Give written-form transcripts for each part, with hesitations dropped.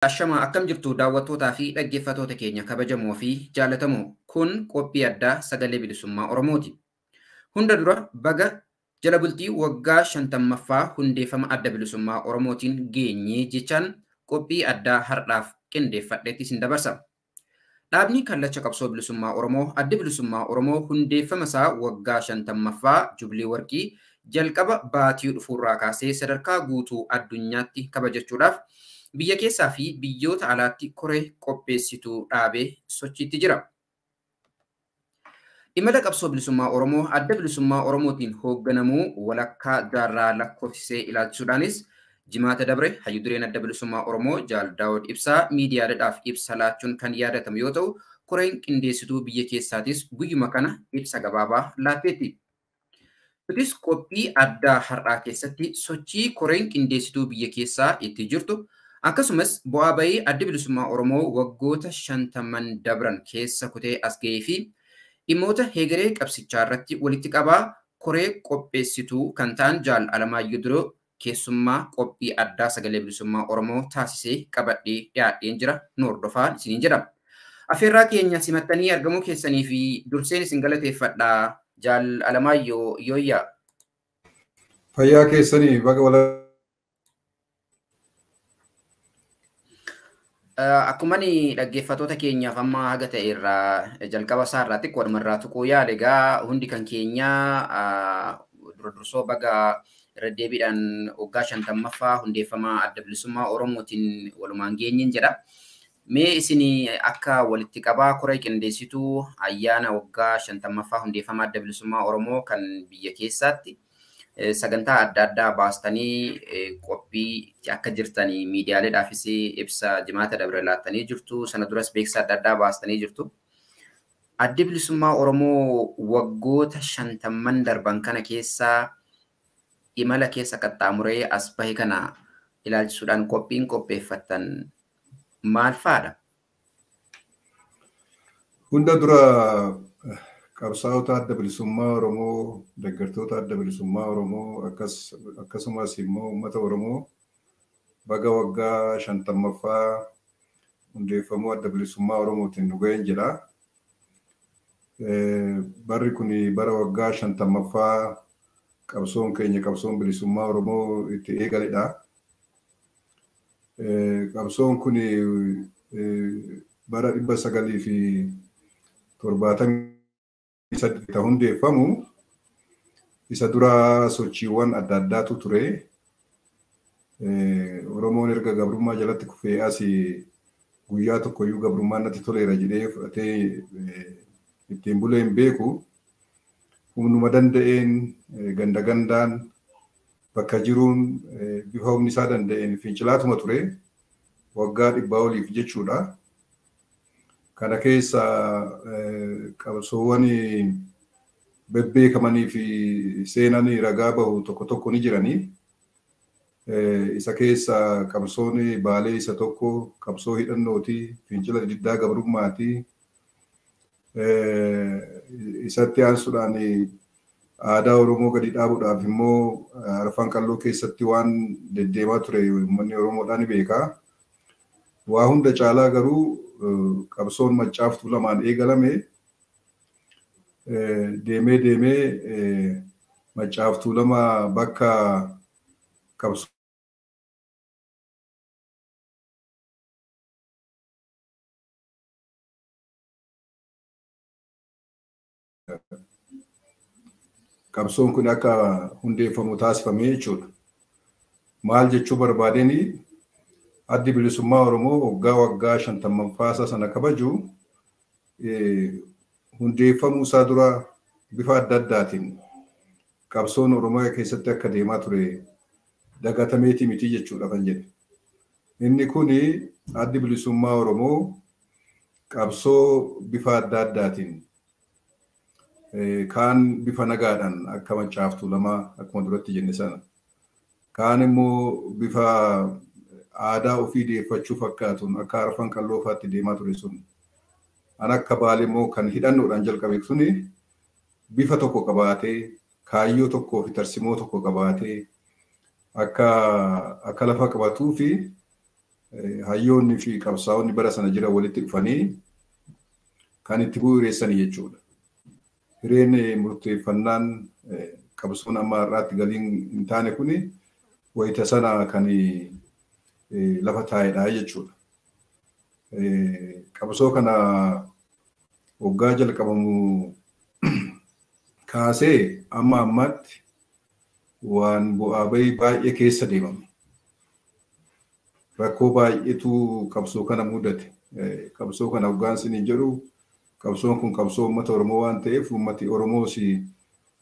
Ashamaa akkam jirtu daawwattootaa fi dhaggeeffattoota keenya kabajamoo fi jaallatamoo kun qophii addaa sagalee bilisummaa Oromooti. Hunda dura baga jala bultii waggaa 50ffaa hundeeffama adda bilisummaa Oromootiin geenyee jechaan qophii addaa har'aaf qindeeffadheetti isin dabarsa. Dhaabni kallacha qabsoo bilisummaa Oromoo adda bilisummaa Oromoo hundeeffama isaa waggaa 50ffaa Jubilee Warqii jalqaba baatii dhufuurraa kaasee sadarkaa guutuu addunyaatti kabajachuudhaaf biyya keessaa fi biyyoota alaatti koree qopheessituu dhaabee sochiitti jira. Imala qabsoo bilisummaa Oromoo adda bilisummaa Oromootiin hoogganamuu walakkaa jaarraa lakkoofsisee ilaalchisuudhaanis jimaata dabre hayyu dureen adda bilisummaa Oromoo Jaal Daawud Ibsaa miidiyaadhaaf ibsa laachuun kan yaadatamu yoo ta'u, koreen qindeessituu biyya keessaatis guyyuma kana ibsa gabaabaa laatteetti. Nutis qophii addaa har'aa keessatti sochii koreen qindeessituu biyya keessaa itti jirtu akkasumas bu'aa bahii adda bilisummaa Oromoo waggoota 50 dabran keessa kutee as ga'ee fi dhimmoota heegaree qabsichaa irratti walitti qabaa koree qopheessituu kan ta'an Jaal Alamaayyoo Diroo keessummaa qophii addaa sagalee bilisummaa Oromoo taasisee qabadhee dhiyaadheen jira. Nu hordofaa isiniin jedha. Afeerraa keenya simattanii argamuu keessanii fi durseen isin galateeffadha. Jaal Alamaayyoo Yooyyaa. Fayyaa keessanii baga wala. Akkuma ani dhaggeeffattoota keenyaaf amma haga ta'e irraa jalqaba isaa irraa xiqqoodhuma irraa tuquu yaale egaa hundi kan keenyaa dura dursoo baga irra deebiidhaan waggaa 50ffaa hundeeffama adda bilisummaa Oromootiin walumaan geenyeen jedha. Mee isin akka walitti qabaa koree qindeessituu ayyaana waggaa 50ffaa hundeeffama adda bilisummaa Oromoo kan biyya keessaatti sagantaa adda addaa baastanii qophii akka jirtanii miidiyaaleedhaafis ibsa jimaata dabre laattanii jirtu. Sana duras beeksisa adda addaa baastanii jirtu. Addi bilisummaa Oromoo waggoota 50 darban kana keessa imala keessa qaxxaamuree as bahe kana ilaalchisuudhaan qophiin qopheeffattan maal fa'aadha? Hunda dura qabsaa'ota adda bilisummaa Oromoo, deeggartoota adda bilisummaa Oromoo, akkasumas immoo uummata Oromoo baga waggaa 50ffaa hundeeffamuu adda bilisummaa Oromootiin nu ga'een jedha. Barri kun bara waggaa 50ffaa qabsoon keenya qabsoon bilisummaa Oromoo itti eegaledha. Qabsoon kun bara 1978 hundeeffamu isa dura sochiiwwan adda addaatu ture. Oromoon erga gabrummaa jalatti kufee asii guyyaa tokkoyyuu gabrummaan natti toleera jedhee fudhatee ittiin bulee hin beeku. Humnuma danda'een ganda gandaan bakka jiruun bifa humni isaa danda'een fincilaatuma ture waggaa 100 oliif jechuudha. Kana keessa qabsoowwan bebbeekamanii fi seenan ragaa bahu tokko tokko ni jiranii. Isa keessa qabsoon Baalee isa tokko, qabsoo hidhannooti, fincila diddaa gabrummaati. Isatti aansuudhaan aadaa Oromoo gadi dhaabuudhaaf immoo Arfan Qalloo keessatti waan deddeemaa ture uummanni Oromoodhaa ni beeka. Waa hunda caalaa garuu qabsoon Maccaaftuu lamaan eegalame deemee deemee Maccaaftuu lama bakka qabsoo qabsoon kun akka hundeeffamu taasifame jechuudha. Maal jechuu barbaadeen addi bilisummaa Oromoo waggaa waggaa 50ffaa sana kabaju hundeeffamuu isaa dura bifa adda addaatiin qabsoon Oromoo keessatti akka deemaa ture dagatameetii miti jechuudha kan jedhe. Inni kun addi bilisummaa Oromoo qabsoo bifa adda addaatiin kaan bifa nagaadhaan akka Maccaaftuu lama akkuma duratti jenne sana kaan immoo bifa aadaa ofii deeffachuu fakkaatuun akka Arfan Qalloo fa'aatti deemaa ture sun an akka Baalee immoo kan hidhannoodhaan jalqabe suni bifa tokko qabaatee kaayyoo tokkoo fi tarsimoo tokko qabaatee akka lafa qabatuu fi Hayyoonni fi qabsaa'onni bara sana jiran walitti dhufanii kan itti bu'uureessanii jechuudha. Hireen murteeffannaan qabsoon amma har'aatti galiin hin taane kuni wayita sana kan lafa taa'edha jechuudha. Qabsoo kana waggaa jalqabamu kaasee amma ammaatti waan bu'aa bahii baay'ee keessa deemame. Rakkoo baay'eetu qabsoo kana mudate. Qabsoo kana hoggaan isiniin jedhu, qabsoon kun qabsoo uummata Oromoo waan ta'eef, uummati Oromoos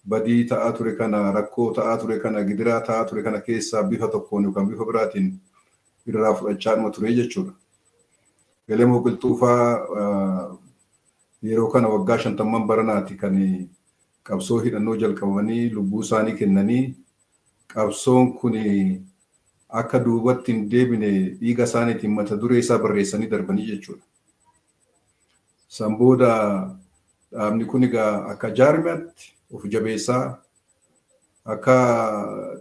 badii ta'aa ture kana, rakkoo ta'aa ture kana, gidiraa ta'aa ture kana keessaa bifa tokkoon yookaan bifa biraatiin irraa fudhachaa dhuma ture jechuudha. Galemoo Qilxuufaa yeroo kana waggaa 50 baranaati kan qabsoo hidhannoo jalqabanii lubbuu isaanii kennanii, qabsoon kun akka duubatti hin deebine dhiiga isaaniitiin mata duree isaa barreessanii darbanii jechuudha. San booda dhaabni kun egaa akka jaarmiyaatti of jabeessaa, akka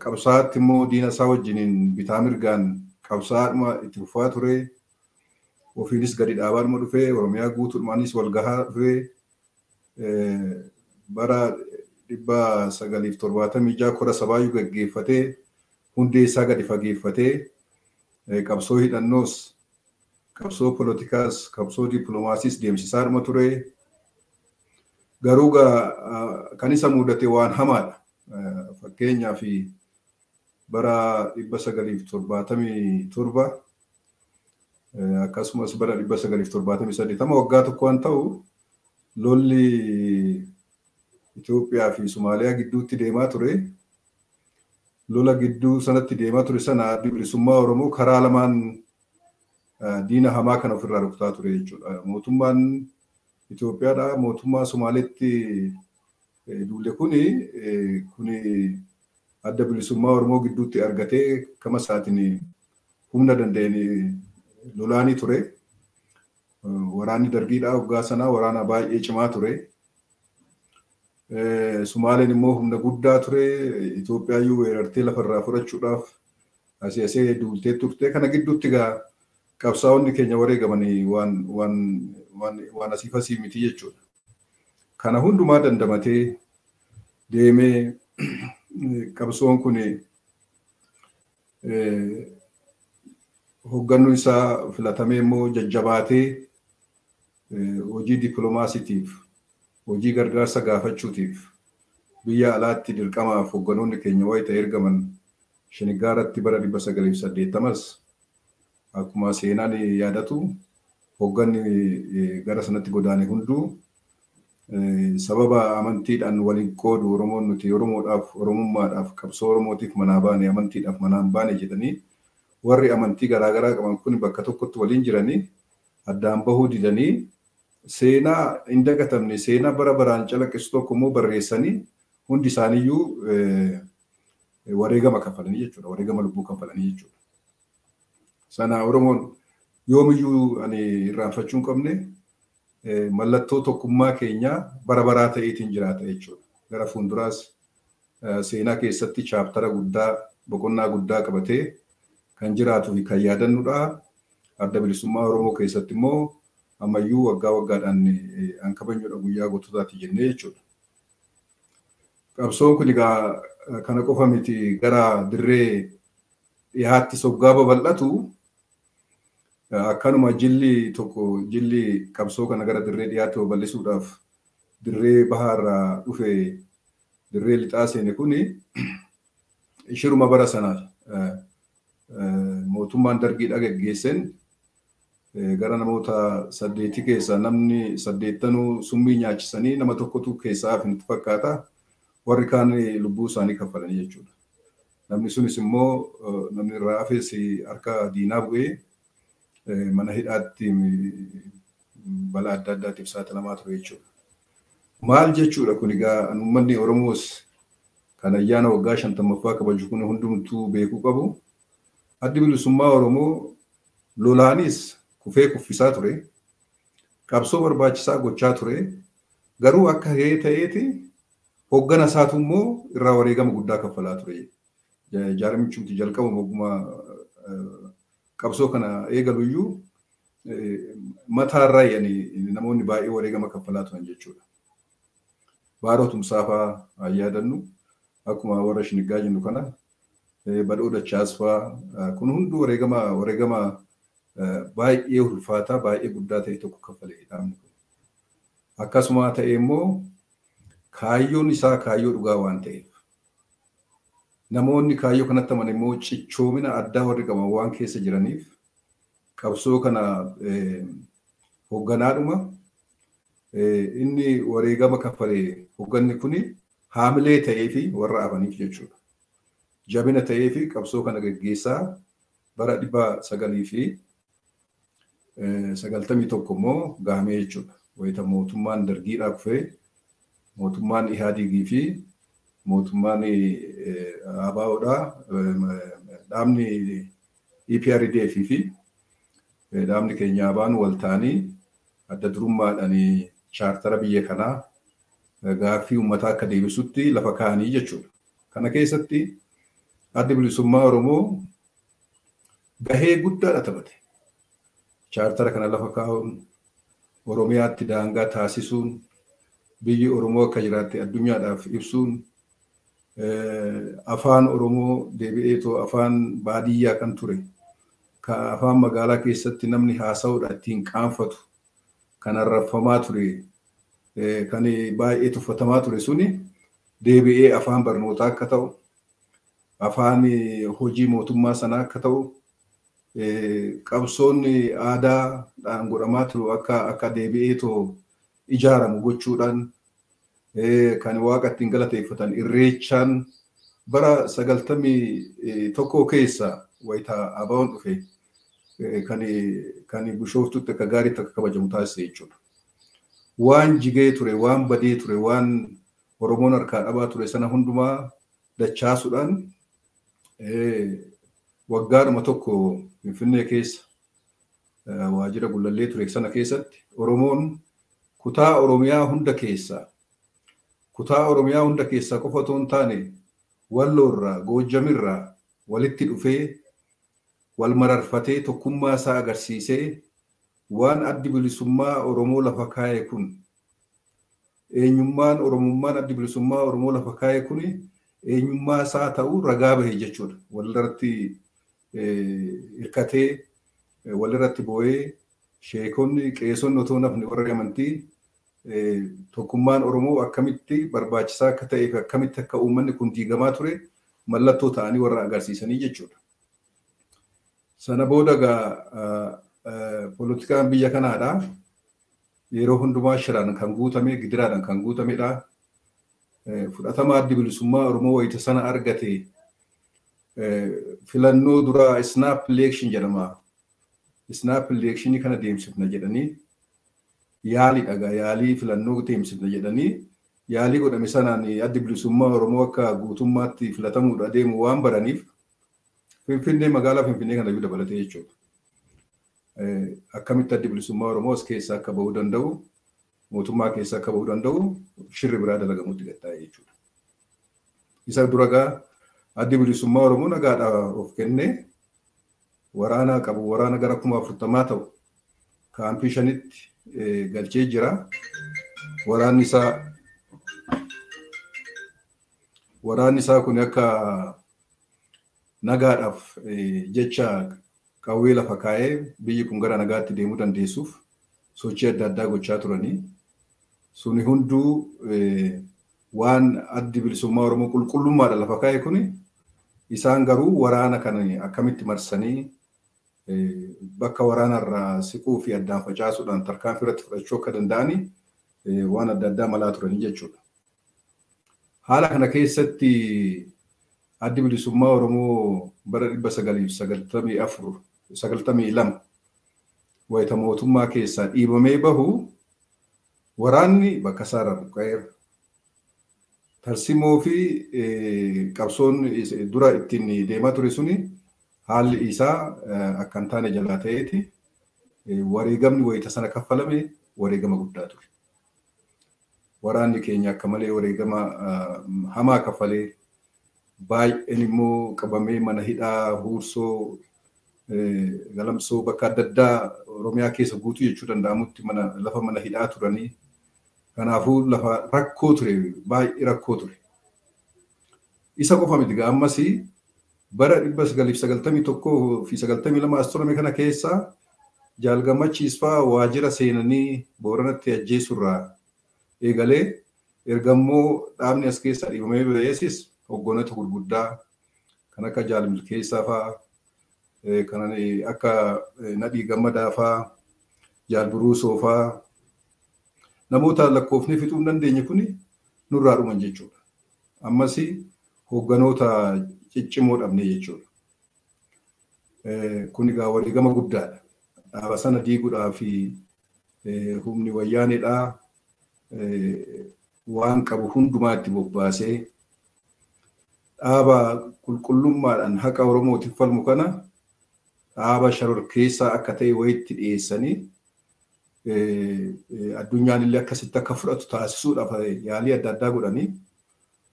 qabsaa'aatti immoo diina isaa wajjiniin bitaa mirgaan qabsaa'aadhuma itti fufaa ture. Ofiinis gadi dhaabaadhuma dhufee, Oromiyaa guutuudhumaanis wal gahaa dhufee, bara 1976 kora sabaayyuu gaggeeffatee, hundee isaa gadi fageeffatee, qabsoo hidhannoos, qabsoo poolitikaas, qabsoo dippiloomaasiis deemsisaadhuma ture. Garuu kan isa mudate waan hamaadha. Fakkeenyaaf, bara 1977 akkasumas bara 1978, waggaa tokko waan ta'u, lolli Itoophiyaa fi Somaaliyaa gidduutti deemaa ture. Lola gidduu sanatti deemaa ture sana Addi Bilisummaa Oromoo karaa lamaan diina hamaa kana ofirraa rukutaa ture jechuudha. Mootummaan Itoophiyaadha. Mootummaa Somaaleetti duule kuni Adda Bilisummaa Oromoo gidduutti argatee kama isaatiin humna danda'een lolaanii ture. Waraanni dargiidha waggaa sanaa waraana baay'ee cimaa ture. Sumaaleen immoo humna guddaa ture. Itoophiyaayyuu weerartee lafarraa fudhachuudhaaf asii asee duultee turte. Kana gidduutti egaa qabsaa'onni keenya wareegamanii waan waan waan waan asiif asii miti jechuudha. Kana hundumaa dandamatee deemee, qabsoon kun hoogganuu isaa filatamee immoo jajjabaatee, hojii dippiloomaasiitiif, hojii gargaarsa gaafachuutiif biyya alaatti dirqamaaf hoogganoonni keenya wayita ergaman, Shinigaaratti bara 1980s akkuma seenaan yaadatu, hoogganni gara sanatti godaane hunduu sababa amantiidhaan waliin qoodu, Oromoon nuti Oromoodhaaf, Oromummaadhaaf, qabsoo Oromootiif manaa baane, amantiidhaaf manaan baane jedhanii, warri amantii garaagaraa qaban kun bakka tokkotti waliin jiranii addaan bahuu didanii, seenaa hin dagatamne, seenaa bara baraan calaqqisu tokko immoo barreessanii, hundi isaaniiyyuu wareegama kaffalanii jechuudha. Wareegama lubbuu kaffalanii jechuudha. Sana Oromoon yoomiyyuu ani irraanfachuu hin qabne, mallattoo tokkummaa keenyaa bara baraa ta'eetiin jiraata jechuudha. Gara fuulduraas seenaa keessatti chapter guddaa, boqonnaa guddaa qabatee kan jiraatuu fi kan yaadannudha. Adda Bilisummaa Oromoo keessatti immoo ammayyuu waggaa waggaadhaan an kabajnudha, guyyaa goototaati jennee jechuudha. Qabsoon kun egaa kana qofa miti. Gara dirree dhiyaatti soggaa babal'atu, akkanuma jilli tokko, jilli qabsoo kana gara dirree dhiyaatti babal'isuudhaaf dirree bahaarraa dhufe dirree lixaa seene kuni, shiruma bara sana mootummaan dargiidha geggeesseen, gara namoota saddeeti keessaa namni saddeettanuu summii nyaachisanii, nama tokkotu keessaa hafe nutti fakkaata. Warri kaan lubbuu isaanii kaffalanii jechuudha. Namni sunis immoo, namni irraa hafes, harka diinaa bu'ee mana hidhaatti balaa adda addaatiif saaxilamaa ture jechuudha. Maal jechuudha kun egaa? Uummanni Oromoos kan ayyaana waggaa 50ffaa kabaju kun hundumtuu beekuu qabu. Addi Bilisummaa Oromoo lolaanis kufee kuffisaa ture. Qabsoo barbaachisaa gochaa ture. Garuu akka ta'eeti hoggana isaatu immoo irraa wareegama guddaa kaffalaa ture. Jaarmichumti jalqaba ogummaa qabsoo kana eegaluyyuu mataarraa namoonni baay'ee wareegama kaffalaa turan jechuudha. Baaroo Tumsaa fa'aa yaadannu akkuma warra Shiniggaa jennu kana Badhoo Dachaas fa'aa kun hunduu wareegama baay'ee ulfaataa baay'ee guddaa ta'e tokko kaffalee dhaabni kun. Akkasuma ta'e immoo kaayyoon isaa kaayyoo dhugaa waan ta'eef namoonni kaayyoo kanatti amanan immoo cichoomina addaa warri qaban waan keessa jiraniif qabsoo kana hoogganaadhuma inni wareegama kaffalee hoogganni kuni haamilee ta'ee fi warra hafaniif jechuudha. Jabina ta'ee fi qabsoo kana gaggeessaa bara 1991 immoo gahamee jechuudha. Wayita mootummaan dargiidhaa kufee mootummaan Ihaadigii fi mootummaan ABO'dhaa dhaabni EPRDF fi dhaabni keenya ABO'n wal ta'anii adda durummaadhaan chaartara biyya kanaa gaaffii uummataa akka deebisutti lafa kaa'anii jechuudha. Kana keessatti Addi Bilisummaa Oromoo gahee guddaadha taphate. Chaartara kana lafa kaa'uun Oromiyaatti daangaa taasisuun biyyi Oromoo akka jiraatte addunyaadhaaf ibsuun afaan Oromoo deebi'eetoo afaan baadiyyaa kan ture kan afaan magaalaa keessatti namni haasa'uudha ittiin qaanfatu kan arrabfamaa ture kan baay'ee tuffatamaa ture suni deebi'ee afaan barnootaa akka ta'u afaan hojii mootummaa sanaa akka ta'u qabsoon aadaadhaan godhamaa turu akka deebi'eetoo ijaaramu gochuudhaan kan waaqa ittiin galateeffatan irreechaan bara 91 keessa wayita ABO'n dhufe kan Bishooftutti akka gaariitti akka kabajamu taasise jechuudha. Waan jigee ture, waan badee ture, waan Oromoon harkaa dhabaa ture sana hundumaa dachaasuudhaan waggaadhuma tokko Finfinnee keessa waajjira Gullallee ture sana keessatti Oromoon kutaa Oromiyaa hunda keessaa qofa otoo hin taane Walloorraa, Goojjamirraa walitti dhufee wal mararfatee tokkummaa isaa agarsiisee waan Addi Bilisummaa Oromoo lafa kaa'e kun eenyummaan Oromummaan Addi Bilisummaa Oromoo lafa kaa'e kun eenyummaa isaa ta'uu ragaa bahe jechuudha. Walirratti hirkatee walirratti boo'ee sheekonni qeesonni otoo nafni warri amantii tokkummaan Oromoo akkamitti barbaachisaa akka ta'ee fi akkamitti akka uummanni kun diigamaa ture mallattoo ta'anii warra agarsiisanii jechuudha. Sana booda egaa poolitikaan biyya kanaadha. Yeroo hundumaa shiraan kan guutame, gidiraadhaan kan guutamedha. Fudhatama Addi Bilisummaa Oromoo wayita sana argate filannoo duraa snap election jedhama. Snap election kana deemsifna jedhanii yaalii dhagaa yaalii filannoo deemsifna jedhanii yaalii godhame sanaan Addi Bilisummaa Oromoo akka guutummaatti filatamuudha deemu waan baraniif Finfinnee magaalaa Finfinnee kana iyyuu dabalatee jechuudha. Akkamitti Addi Bilisummaa Oromoo as keessaa akka bahuu danda'u mootummaa keessaa akka bahuu danda'u shirri biraa dalagamutti gattaa'e jechuudha. Isa dura gaa Addi Bilisummaa Oromoo nagaadhaa of kennee waraana qabu waraana gara 40,000 ta'u kaampii 5tti galchee jira. Waraanni isaa kun akka nagaadhaaf jecha qawwee lafa kaa'ee biyyi kun gara nagaatti deemuu dandeessuuf sochii adda addaa gochaa turanii suni hunduu waan Addi Bilisummaa Oromoo qulqullummaadha lafa kaa'e kuni isaan garuu waraana kana akkamitti marsanii bakka waraanarraa siquu fi addaan facaasuudhaan tarkaanfii irratti fudhachuu akka danda'ani waan adda addaa malaa turanii jechuudha. Haala kana keessatti Addi Bilisummaa Oromoo bara 1994 92 wayita mootummaa keessaa dhiibamee bahu waraanni bakka isaarraa buqqa'eera. Tarsimoo fi qabsoon dura ittiin deemaa ture suni haalli isaa akka hin taane jalaa ta'eeti wareegamni wayita sana kaffalame wareegama guddaa ture. Waraanni keenya akka malee wareegama hamaa kaffalee baay'een immoo qabamee mana hidhaa huursoo Galamsoo bakka adda addaa Oromiyaa keessa guutuu jechuu danda'amutti mana lafa mana hidhaa turanii. Kanaafuu lafa rakkoo ture, baay'ee rakkoo ture. Isa qofa miti gaa, ammas bara 1991 fi 92 as turame kana keessa Jaal Gammachiis fa'aa waajjira seenanii Booranatti ajjeesurraa eegalee ergammoo dhaabni as keessaa dhiibamee ba'eesis hogganoota gurguddaa kan akka Jaal Milkeessaa fa'aa, kan akka Nadhii Gammadaa fa'aa, Jaal Buruusoo fa'aa, namoota lakkoofnee fixuu hin dandeenye kuni nurraa dhuman jechuudha. Ammas hogganoota ciccimoo dhabne jechuudha. Kun egaa wareegama guddaadha. Dhaaba sana diiguudhaa fi humni wayyaaneedhaa waan qabu hundumaa itti bobbaasee dhaaba qulqullummaadhaan haqa Oromootiif falmu kana dhaaba shororkeessaa akka ta'e wayitti dhiyeessanii addunyaan illee akkasitti akka fudhatu taasisuudhaaf yaalii adda addaa godhanii,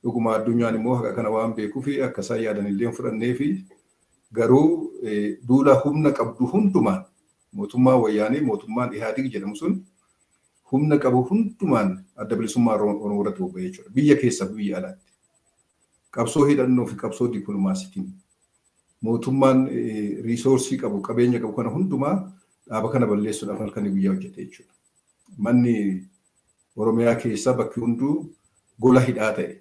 dhuguma addunyaan immoo haqa kana waan beekuu fi akka isaan yaadan illee hin fudhannee fi garuu duula humna qabdu hundumaan mootummaa wayyaanee, mootummaan Ihaadig jedhamu sun humna qabu hundumaan Adda Bilisummaa Oromoo irratti bobba'ee jechuudha. Biyya keessa biyya alaatti. Qabsoo hidhannoo fi qabsoo dippiloomaasiitiin mootummaan resource qabu, qabeenya qabu kana hundumaa dhaaba kana balleessuudhaaf halkanii guyyaa hojjete jechuudha. Manni Oromiyaa keessaa bakki hunduu gola hidhaa ta'e.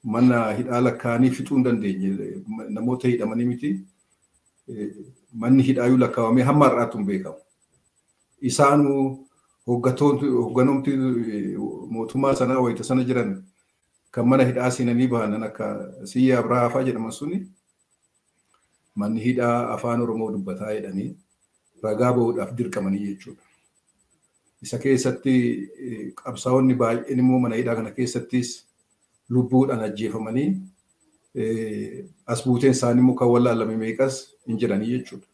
Mana hidhaa lakkaa'anii fixuu hin dandeenye, namoota hidhamanii miti. Manni hidhaayyuu lakkaawamee hamma har'aatti hin beekamu. Isaanuu hogganoomti mootummaa sanaa wayita sana jiran kan mana hidhaa seenanii bahanan akka Siyyaa Abrahaa fa'aa jedhaman suni manni hidhaa afaan Oromoo dubbataa jedhanii ragaa bahuudhaaf dirqamanii jechuudha. Isa keessatti qabsaa'onni baay'een immoo mana hidhaa kana keessattis lubbuudhaan ajjeefamanii as buuteen isaanii immoo kan wallaalame meeqas hin jiranii jechuudha.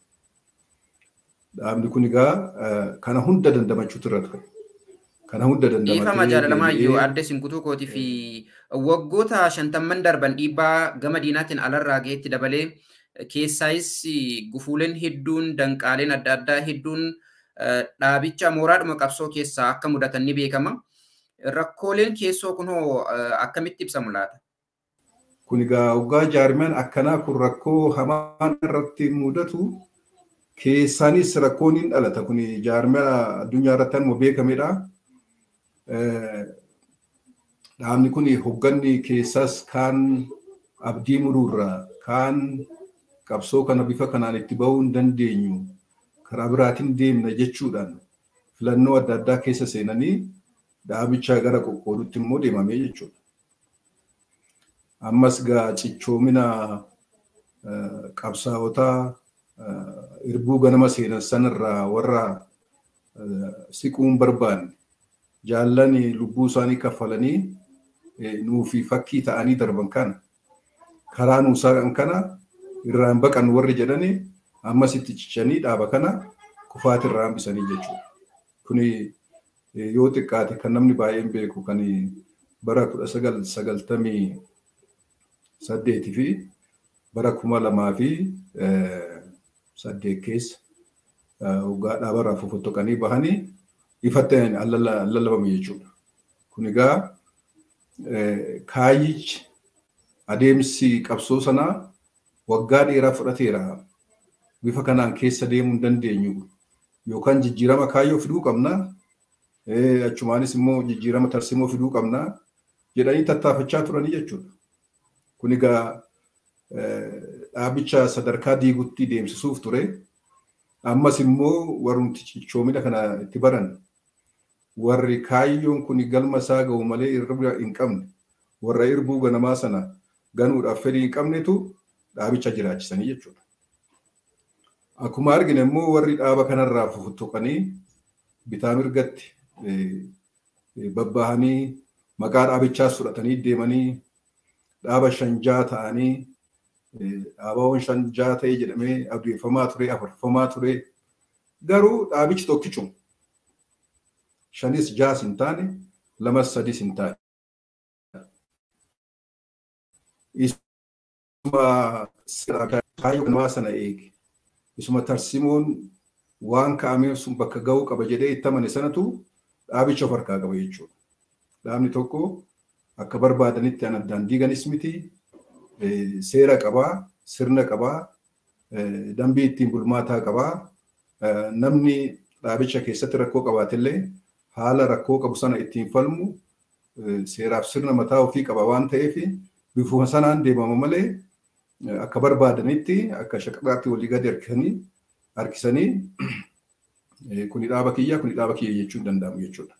Dhaabni kun egaa kana hunda dandamachuutu irra ture. Kana hunda Dhiifama dandamatee jaalalamaayyo deebi'ee adda isin kutuu kootii fi waggoota 50n darban dhiibbaa gama diinaatiin alarraa gaheetti dabalee keessaayis gufuuleen hedduun, danqaaleen adda addaa hedduun dhaabicha mooraadhuma qabsoo keessaa akka mudatan ni beekama. Rakkooleen keessoo kun hoo akkamitti ibsamu laata? Kun egaa waggaa jaarmiyaan akkanaa kun rakkoo hamaan irratti mudatu keessaanis rakkoon hin dhalata. Kun jaarmiyaa addunyaa irratti anuma beekamedha. Dhaabni kun hogganni keessaas kaan abdii muruurraa, kaan qabsoo kana bifa kanaan itti bahuu hin dandeenyu, karaa biraatiin deemna jechuudhaan filannoo adda addaa keessa seenanii dhaabicha gara qoqqoodutti immoo deemamee jechuudha. Ammas gaa cichoomina qabsaa'otaa irbuu ganama seenan sanarraa warra siquu hin barbaanne, jaallan lubbuu isaanii kaffalanii nuufi fakkii ta'anii darban kana, karaa nuusaa kana irraan baqan warri jedhani ammas itti cichanii dhaaba kana kufaati irraa hambisanii jechuudha. Kuni yoo xiqqaate kan namni baay'een beeku kan bara 1998 fi bara 2008 keessa waggaa dhaabarraa fofottoqanii bahanii ifatti lallabame jechuudha. Kun egaa kaayyichi adeemsi qabsoo sanaa waggaa dheeraa fudhateera. Bifa kanaan keessa deemuu hin dandeenyu. Yookaan jijjiirama kaayyoo fiduu qabna, achumaanis immoo jijjiirama tarsiimoo fiduu qabna jedhanii tattaafachaa turanii jechuudha. Kun egaa dhaabicha sadarkaa diigutti deemsisuuf ture. Ammas immoo warrumti cichoomina kana itti baran, warri kaayyoon kun galma isaa ga'u malee irra hin qabne, warra irbuu ganamaa sana ganuudhaaf fedhii hin qabnetu dhaabicha jiraachisanii jechuudha. Akkuma argine immoo warri dhaaba kanarraa fofottoqanii bitaa mirgatti babbahanii maqaa dhaabichaas fudhatanii deemanii dhaaba shanjaa ta'anii, dhaabaawwan shanjaa ta'e jedhamee abdeeffamaa ture, afarfamaa ture. Garuu dhaabichi tokkichuma. Shanis jaas hin taane, lamas sadis hin taane. Isuma kaayyoo ganamaa sana eege. Isuma tarsimoon waan kaa'ameef sun bakka ga'uu qaba jedhee itti amane sanatu dhaabicha of harkaa qaba jechuudha. Dhaabni tokko akka barbaadanitti an addaan diiganis miti, seera qabaa, sirna qabaa, dambii ittiin bulmaataa qabaa. Namni dhaabicha keessatti rakkoo qabaatellee haala rakkoo qabu sana ittiin falmu seeraaf sirna mataa ofii qaba waan ta'eef bifuma sanaan deemama malee akka barbaadanitti akka shaqaxaatti walii gadi harkisanii kuni dhaaba kiyya kuni dhaaba kiyya jechuun danda'amu jechuudha.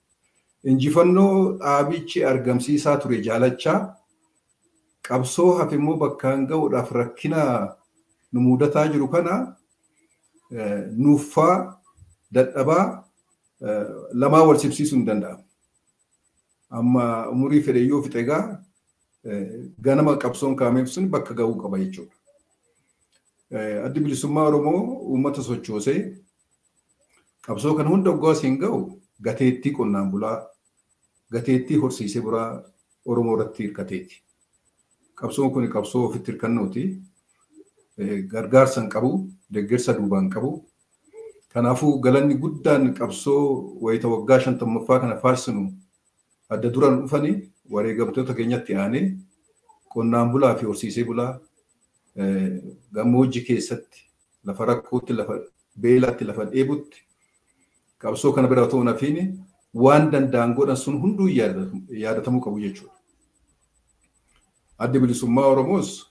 Injifannoo dhaabichi argamsiisaa ture jaalachaa qabsoo hafe immoo bakkaan ga'uudhaaf rakkina nu mudataa jiru kana nuuffaa dadhabaa lamaa wal simsiisuu hin danda'amu. Amma umurii fedhe yoo fixe egaa ganama qabsoon kaameef sun bakka ga'uu qaba jechuudha. Addi Bilisummaa Oromoo uummata sochoosee qabsoo kana hunda waggaa siin ga'u gateettii qonnaan bulaa, gateettii horsiisee bulaa Oromoo irratti hirkateeti. Qabsoon kun qabsoo ofitti hirkannooti. Gargaarsa hin qabu, deeggarsa duubaa hin qabu. Kanaafuu galanni guddaan qabsoo wayita waggaa 50ffaa kana faarsinu adda duraan dhufanii wareegamtoota keenyatti aanee qonnaan bulaa fi horsiisee bulaa gammoojjii keessatti lafa rakkootti, lafa beelaatti, lafa dheebutti qabsoo kana bira otoo hin hafiin waan danda'an godhan sun hunduu yaadatamuu qabu jechuudha. Addi Bilisummaa Oromoos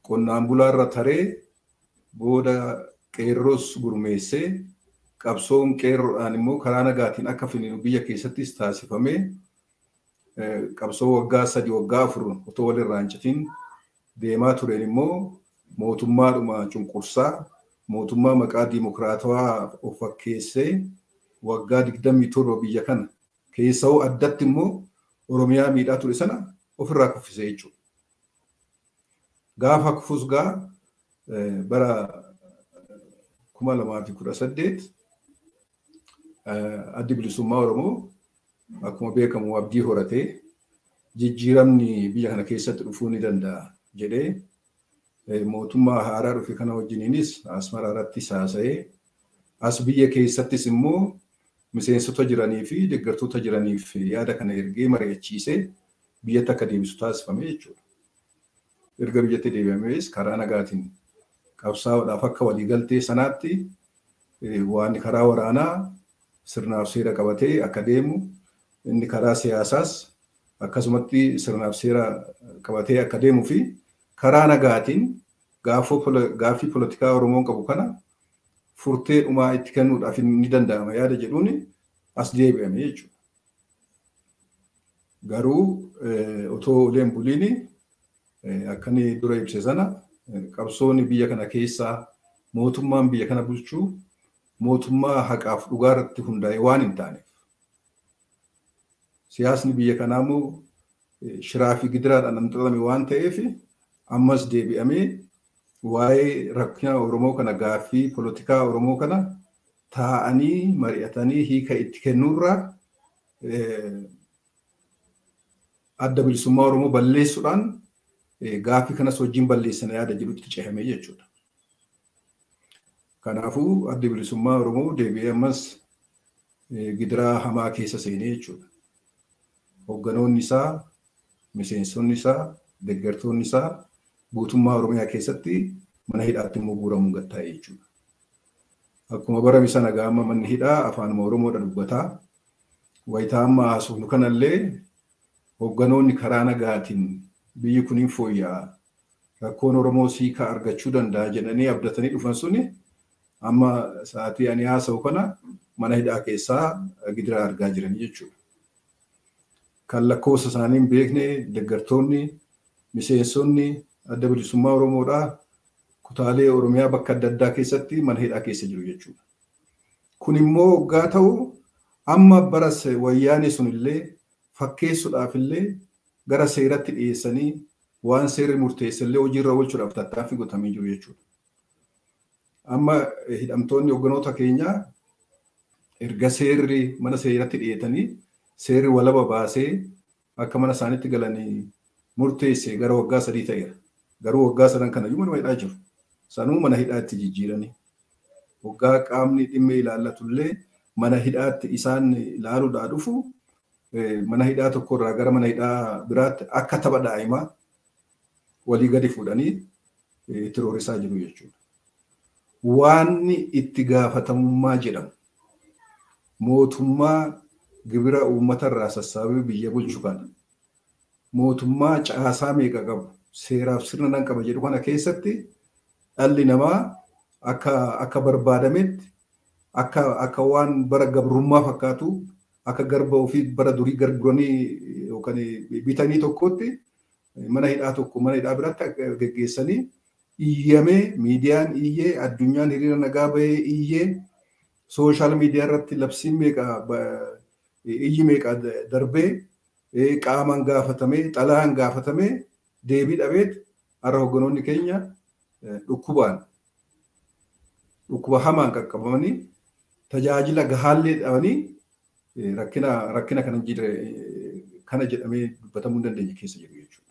qonnaan bulaarra taree booda qeerroos gurmeessee qabsoon qeerroodhaan immoo karaa nagaatiin akka finiinu biyya keessattis taasifamee qabsoo waggaa 3 waggaa 4 otoo walirraa hin citin deemaa tureen immoo mootummaadhuma cunqursaa mootummaa maqaa diimokiraatawaa of fakkeessee waggaa 27 biyya kana keessoo addatti immoo Oromiyaa miidhaa ture sana ofirraa kuffisee jechuudha. Gaafa kufus gaa bara 2018 Addi Bilisummaa Oromoo akkuma beekamu abdii horatee jijjiiramni biyya kana keessatti dhufuu ni danda'a jedhee mootummaa haaraa dhufe kana wajjiniinis Asmaraa irratti haasa'ee as biyya keessattis immoo miseensota jiranii fi deeggartoota jiraniif yaada kana ergee mari'achiisee biyyatti akka deebisu taasifame jechuudha. Erga biyyatti deebi'amees karaa nagaatiin qabsaa'uudhaaf akka waliigaltee sanaatti waan karaa waraanaa sirnaaf seera qabatee akka deemu inni karaa siyaasaas akkasumatti sirnaaf seera qabatee akka deemuu fi karaa nagaatiin gaaffii polotikaa Oromoon qabu kana furtee dhumaa itti kennuudhaaf ni danda'ama yaada jedhuun as deebi'ame jechuudha. Garuu otoo uleen buliin akka inni dura ibse sana qabsoon biyya kana keessaa mootummaan biyya kana bulchuu mootummaa haqaaf dhugaa irratti hundaa'e waan hin taaneef siyaasni biyya kanaa immoo shiraa fi gidiraadhaan xaxame waan ta'eef ammas deebi'amee waa'ee rakkina Oromoo kana gaaffii polotikaa Oromoo kana taa'anii mari'atanii hiika itti kennuurraa Adda Bilisummaa Oromoo balleessuudhaan gaaffii kanas wajjin balleessana yaada jedhutti cehamee jechuudha. Kanaafuu Addi Bilisummaa Oromoo deebi'ee ammas gidiraa hamaa keessa seenee jechuudha. Hoogganoonni isaa, miseensonni isaa, deeggartoonni isaa guutummaa Oromiyaa keessatti mana hidhaatti immoo guuramuun gattaa'e jechuudha. Akkuma barame sana gaama manni hidhaa afaanuma Oromoodha dubbataa. Wayitaa amma haasofnu kanallee hoogganoonni karaa nagaatiin biyyi kun hin fooyya'a. Rakkoon Oromoo hiika argachuu danda'a jedhanii abdatanii dhufan suni amma sa'aatii ani haasa'u kana mana hidhaa keessaa gidiraa argaa jiran jechuudha. Kan lakkoofsa isaanii hin beekne deeggartoonni, miseensonni Adda Bilisummaa Oromoodhaa kutaalee Oromiyaa bakka adda addaa keessatti mana hidhaa keessa jiru jechuudha. Kun immoo waggaa ta'u amma bara wayyaanee sunillee fakkeessuudhaaf illee gara seeratti dhiyeessanii waan seerri murteesse illee hojiirra oolchuudhaaf tattaaffii godhamee jiru jechuudha. Amma hidhamtoonni hoogganoota keenyaa erga seerri mana seeratti dhiyeetanii seerri walaba baasee akka mana isaaniitti galanii murteesse gara waggaa 3 ta'eera. Garuu waggaa 3 kana iyyuu mana hidhaa jiru. Sanuu mana hidhaa itti jijjiiranii. Waggaa qaamni dhimma ilaallatullee mana hidhaatti isaan ilaaluudhaa dhufu mana hidhaa tokkorraa gara mana hidhaa biraatti akka tapha daa'imaa walii gadi fuudhanii itti roorrisaa jiru jechuudha. Waanni itti gaafatamummaa jedhamu mootummaa gibira uummatarraa sassaabee biyya bulchu kana mootummaa caasaa meeqa qabu seeraaf sirna nan qaba jedhu kana keessatti dhalli namaa akka barbaadametti akka waan bara gabrummaa fakkaatu akka garba ofii bara durii garguranii yookaan bitanii tokkotti mana hidhaa tokko mana hidhaa biraatti geggeessanii iyyamee miidiyaan iyyee addunyaan hiriira nagaa bahee iyyee sooshaal miidiyaa irratti labsiin meeqa iyyi meeqa darbee qaamaan gaafatamee xalayaan gaafatamee deebii dhabeet har'a hogganoonni keenya dhukkubaan dhukkuba hamaan qaqqabamanii tajaajila gahaallee dhabanii rakkina kana jirre kana jedhamee dubbatamuu hin dandeenye keessa jiru jechuudha.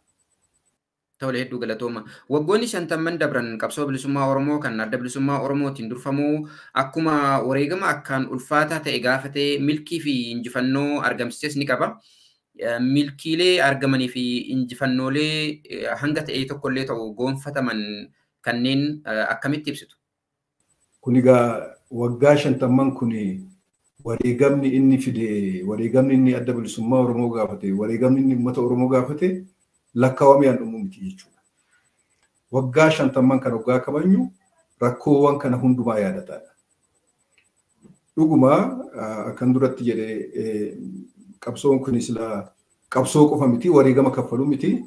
Tole hedduu galatooma. Waggoonni 50 dabran qabsoo bilisummaa Oromoo kan adda bilisummaa Oromootiin durfamuu akkuma wareegama akkaan ulfaataa ta'e gaafatee milkii fi injifannoo argamsiises ni qaba. Milkiilee argamanii fi injifannoolee hanga ta'e tokkollee ta'u goonfataman kanneen akkamitti ibsitu? Kun egaa waggaa 50 kun wareegamni inni fide, wareegamni inni adda bilisummaa Oromoo gaafate, wareegamni inni uummata Oromoo gaafate lakkaawamee aan dhumu miti jechuudha. Waggaa 50 kan waggaa kabajnu rakkoowwan kana hundumaa yaadataadha. Dhuguma akkan duratti jedhee qabsoon kun sila qabsoo qofa miti wareegama kaffaluu miti.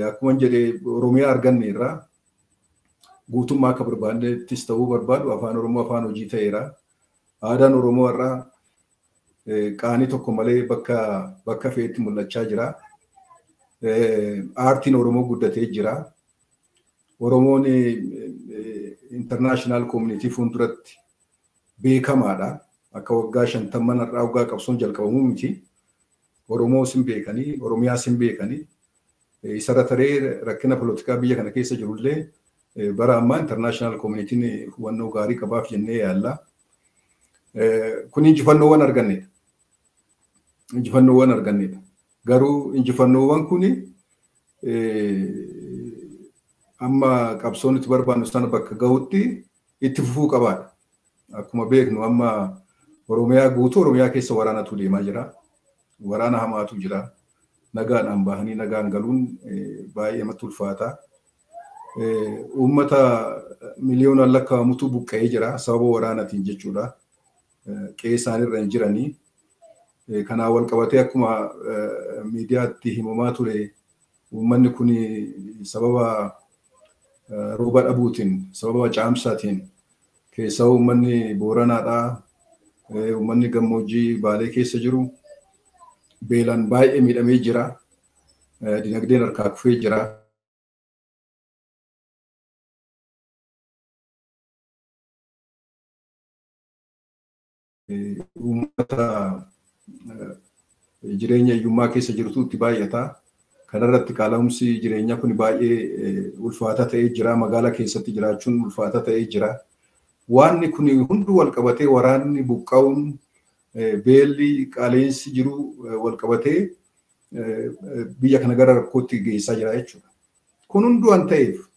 Akkuma jedhee Oromiyaa arganne irraa guutummaa akka barbaadnettis ta'uu barbaadu afaan Oromoo afaan hojii ta'eera. Aadaan Oromoo irraa qaanii tokko malee bakka fe'etti mul'achaa jira. Aartiin Oromoo guddatee jira. Oromoon international community fuulduratti beekamaadha. Akka waggaa 50 irraa waggaa qabsoon jalqabamuu miti. Oromoo sin beekanii, Oromiyaa sin beekanii. Isarra taree rakkina polotikaa biyya kana keessa jirullee bara ammaa international communityin hubannoo gaarii qabaaf jennee yaalla. Kun injifannoowwan argannedha. Injifannoowwan argannedha. Garuu injifannoowwan kun amma qabsoon itti barbaannu sana bakka gahutti itti fufuu qabaadha. Akkuma beeknu amma Oromiyaa guutuu Oromiyaa keessa waraanatu deemaa jira. Waraana hamaatu jira. Nagaadhaan bahanii nagaan galuun baay'ee namatti ulfaata. Uummata miliyoonaan lakkaa'amutu buqqa'ee jira sababa waraanaatiin jechuudha. Qe'ee isaaniirra hin jiranii. Kanaan wal qabatee akkuma miidiyaatti himamaa ture uummanni kun sababa rooba dhabuutiin sababa caamsaatiin keessaa uummanni Booranaadhaa uummanni gammoojjii Baalee keessa jiru beelaan baay'ee miidhamee jira. Dinagdeen harkaa kufee jira. Uummata jireenya hiyyummaa keessa jirtu itti baay'ata. Kanarratti qaala'umsi jireenyaa kun baay'ee ulfaataa ta'ee jira. Magaalaa keessatti jiraachuun ulfaataa ta'ee jira. Waanni kun hunduu wal qabatee waraanni buqqa'uun beelli qaala'insi jiru wal qabatee biyya kana gara rakkootti geessaa jira jechuudha. Kun hunduu waan ta'eef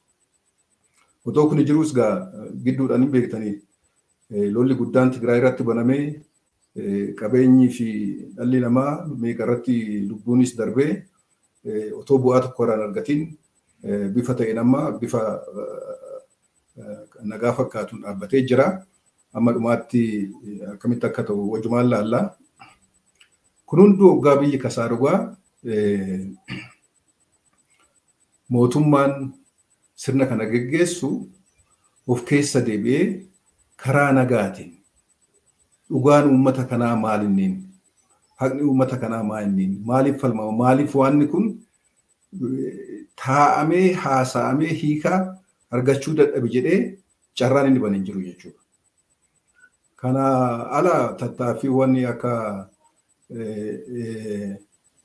otoo kun jirus gaa gidduudhaan hin beektanii lolli guddaan Tigraay irratti banamee qabeenyii fi dhalli namaa meeqa irratti lubbuunis darbee otoo bu'aa tokko irraan argatiin bifa ta'een amma bifa nagaa fakkaatuun dhaabbatee jira. Amma dhumaatti akkamitti akka ta'u wajumaan laallaa. Kun hunduu waggaa biyyi kasaa dhugaa mootummaan sirna kana geggeessu of keessa deebi'ee karaa nagaatiin dhugaan uummata kanaa maalinniin haqni uummata kanaa maalinniin maaliif falmama maaliif waanni kun taa'amee haasa'amee hiikaa argachuu dadhabe jedhee carraan inni bane hin jiru jechuudha. Kana ala tattaaffiiwwan akka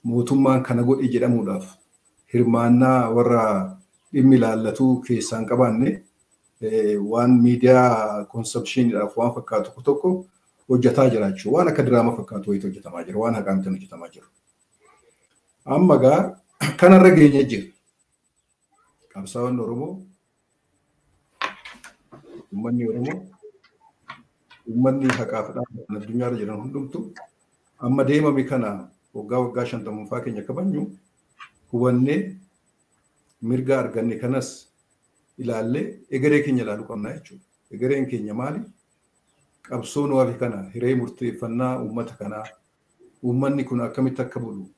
mootummaan kana godhe jedhamuudhaaf hirmaannaa warra dhimmi ilaallatu keessaan qabaanne waan miidiyaa konsepshiniidhaaf waan fakkaatu tokko tokko hojjetaa jira jechuudha. Waan akka diraama fakkaatu wayiitu hojjetamaa jira. Waan haqaa miti hojjetamaa jiru. Amma gaa kanarra geenye jira. Qabsaa'onni Oromoo, uummanni Oromoo, uummanni haqaaf dhaabbatan addunyaarra jiran hundumtu amma deemame kana waggaa waggaa 50ffaa keenya kabajnu hubannee mirga arganne kanas ilaallee egeree keenya ilaaluu qabna jechuudha. Egereen keenya maali? Qabsoon waafi kana hiree murteeffannaa uummata kanaa uummanni kun akkamitti akka bulu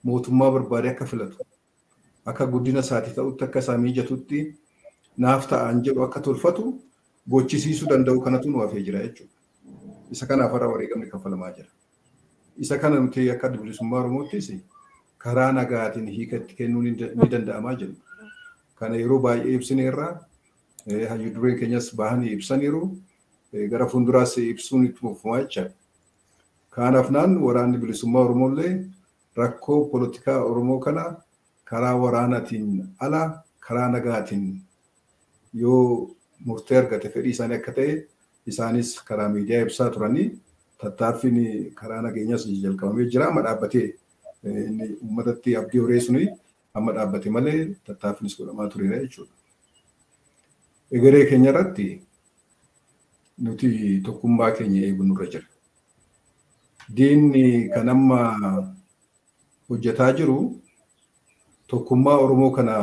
mootummaa barbaade akka filatu akka guddina isaatii ta'utti akka isaa mijatutti naaf ta'an jedhu akka tolfatu gochisiisuu danda'u kanatu nu hafee jira jechuudha. Isa kanaaf har'a wareegamni kaffalamaa jira. Isa kana nuti akka Adda Bilisummaa Oromoottis karaa nagaatiin hiika itti kennuun ni danda'amaa jenna. Kana yeroo baay'ee ibsineerra hayyuu dureen keenyas bahanii ibsaniiru gara fuulduraas ibsuun itti fufumaa jecha. Kanaaf naan waraanni bilisummaa Oromoollee rakkoo polotikaa Oromoo kana karaa waraanaatiin ala karaa nagaatiin yoo murtee argate fedhii isaanii akka ta'e isaanis karaa miidiyaa ibsaa turanii tattaaffiin karaa nageenyaas jalqabamee jira amma dhaabbatee inni uummatatti abdii horee suni amma dhaabbate malee tattaaffiinis godhamaa tureera jechuudha. Egeree keenya irratti nuti tokkummaa keenya eeguu nurra jira. Diinni kan amma hojjetaa jiru tokkummaa Oromoo kana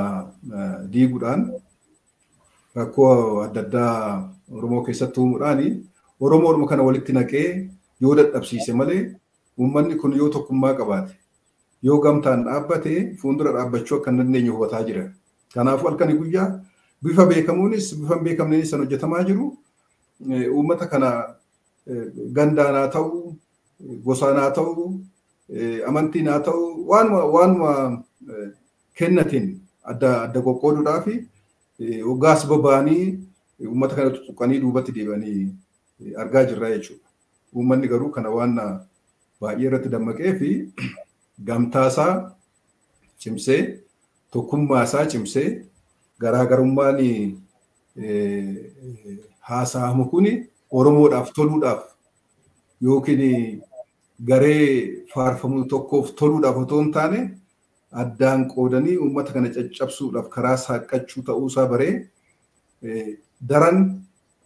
diiguudhaan rakkoo adda addaa Oromoo keessatti uumuudhaan Oromoo kana walitti naqee yoo dadhabsiise malee uummanni kun yoo tokkummaa qabaate yoo gamtaan dhaabbate fuuldura dhaabbachuu akka hin dandeenye hubataa jira. Kanaafuu halkanii guyyaa bifa beekamuunis bifa hin beekamneenis kan hojjetamaa jiru uummata kana gandaan haa ta'u gosaan haa ta'u amantiin haa ta'u waanuma kennatiin adda adda qoqqooduudhaa fi hoggaas baba'anii uummata kana tuttuqanii duubatti deebi'anii argaa jirra jechuudha. Uummanni garuu kana waan baay'ee irratti dammaqee fi gamtaasaa cimsee tokkummaasaa cimsee garaagarummaan haasa'amu kun Oromoodhaaf toluudhaaf yookiin garee faarfamu tokkoof toluudhaaf otoo hin taane addaan qoodanii uummata kana caccabsuudhaaf karaa saaqqachuu ta'uusaa baree daran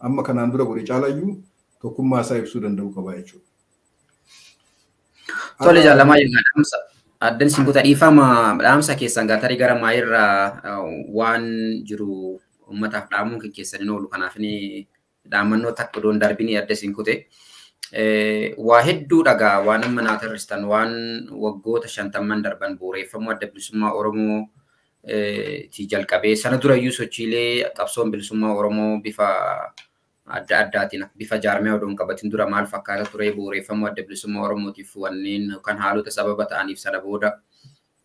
amma kanaan dura godhe caalayyuu tokkummaa isaa ibsuu danda'u qaba jechuudha. Tole jaalamaa yookaan dhaamsa addan simboota dhiifama dhaamsa keessan gaatarii gara maayirraa waan jiru uummataaf dhaamuun keessan hin oolu kanaaf dhaamannoo takka odoon darbinii adda isin kute. Waa hedduu dhagaa waan amma naa tarristan waan waggoota 50 darban bu'uureffamuu adda bilisummaa Oromoo ti jalqabee sana durayyuu sochiilee qabsoon bilisummaa Oromoo bifa adda addaatiin bifa jaarmiyaa odoon qabatin dura maal fakkaata ture bu'uureffamuu adda bilisummaa Oromootiif wanneen kan haalota sababa ta'aniif sana booda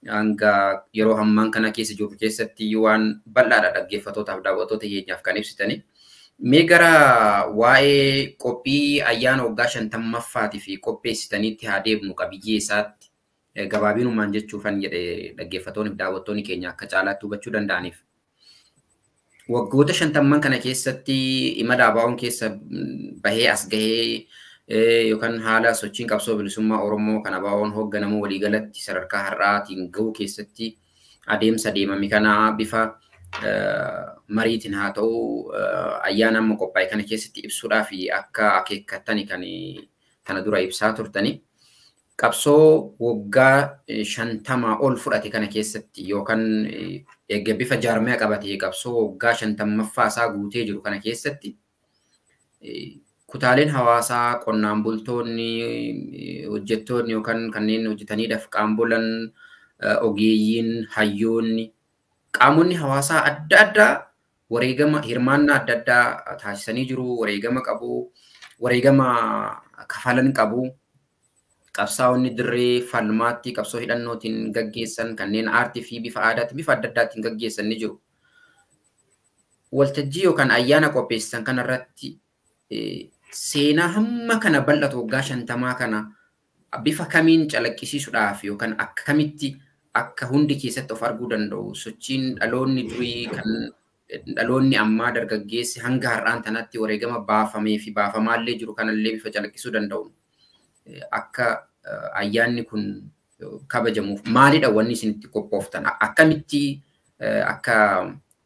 hanga yeroo ammaan kana keessa jiru keessatti waan bal'aadha dhaggeeffattootaaf daawwattoota keenyaaf kan ibsitani. Mee gara waa'ee qophii ayyaana waggaa 50ffaatii fi qopheessitaniitti haa deebinu qabiyyee isaatti gabaabinumaan jechuufan jedhe dhaggeeffattoonni fi daawwattoonni keenya akka caalaatti hubachuu danda'aniif. Waggoota 50 kana keessatti imala ABO'n keessa bahee as gahee yookaan haala sochiin qabsoo bilisummaa Oromoo kan ABO'n hoogganamu waliigalatti sadarkaa har'aatiin gahuu keessatti adeemsa deemame kana bifa mariitiin haa ta'u ayyaana amma qophaa'e kana keessatti ibsuudhaaf akka akeekkattani kan kana dura ibsaa turtani. Qabsoo waggaa 50 ol fudhate kana keessatti yookaan eegga bifa jaarmiyaa qabatee qabsoo waggaa 50ffaa isaa guutee jiru kana keessatti kutaaleen hawaasaa qonnaan bultoonni hojjettoonni yookaan kanneen hojjetanii dafqaan bulan ogeeyyiin hayyoonni qaamonni hawaasaa adda addaa wareegama hirmaannaa adda addaa taasisanii jiru. Wareegama qabu, wareegama kafalan qabu. Qabsaa'onni dirree falmaatti qabsoo hidhannootiin gaggeessan kanneen aartii fi bifa aadaatti bifa adda addaatiin gaggeessan ni jiru. Waltajjii yookaan ayyaana qopheessan kanarratti seenaa hamma kana bal'atu waggaa 50 kana bifa kamiin calaqqisiisuudhaaf yookaan akkamitti akka hundi keessatti of arguu danda'u sochiin dhaloonni durii kan Dhaloonni ammaa dargaggeessi hanga har'aan tanatti wareegama baafamee fi baafamaallee jiru kanallee bifa calaqqisuu danda'u. Akka ayyaanni kun kabajamuuf maalidha wanni isin itti qophooftan? Akkamitti akka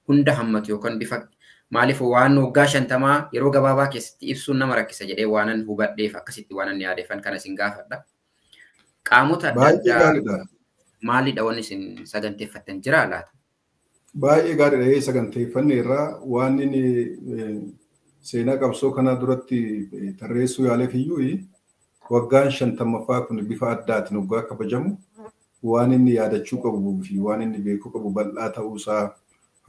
hunda hammatu yookaan bifa maaliif waan waggaa 50 yeroo gabaabaa keessatti ibsuun nama rakkisa jedhee waanan hubadheef akkasitti waanan yaadeefan kana isin gaafadha. Qaamota adda addaa maalidha wanni isin saganteeffattan jira laata? Baay'ee gaariidha. Saganteeffanne irraa waan inni seenaa qabsoo kanaa duratti tarreessuu yaaleef iyyuu waggaan 50ffaa kun bifa addaatiin waggaa kabajamu waan inni yaadachuu qabuu fi waan inni beekuu qabu bal'aa ta'uusaa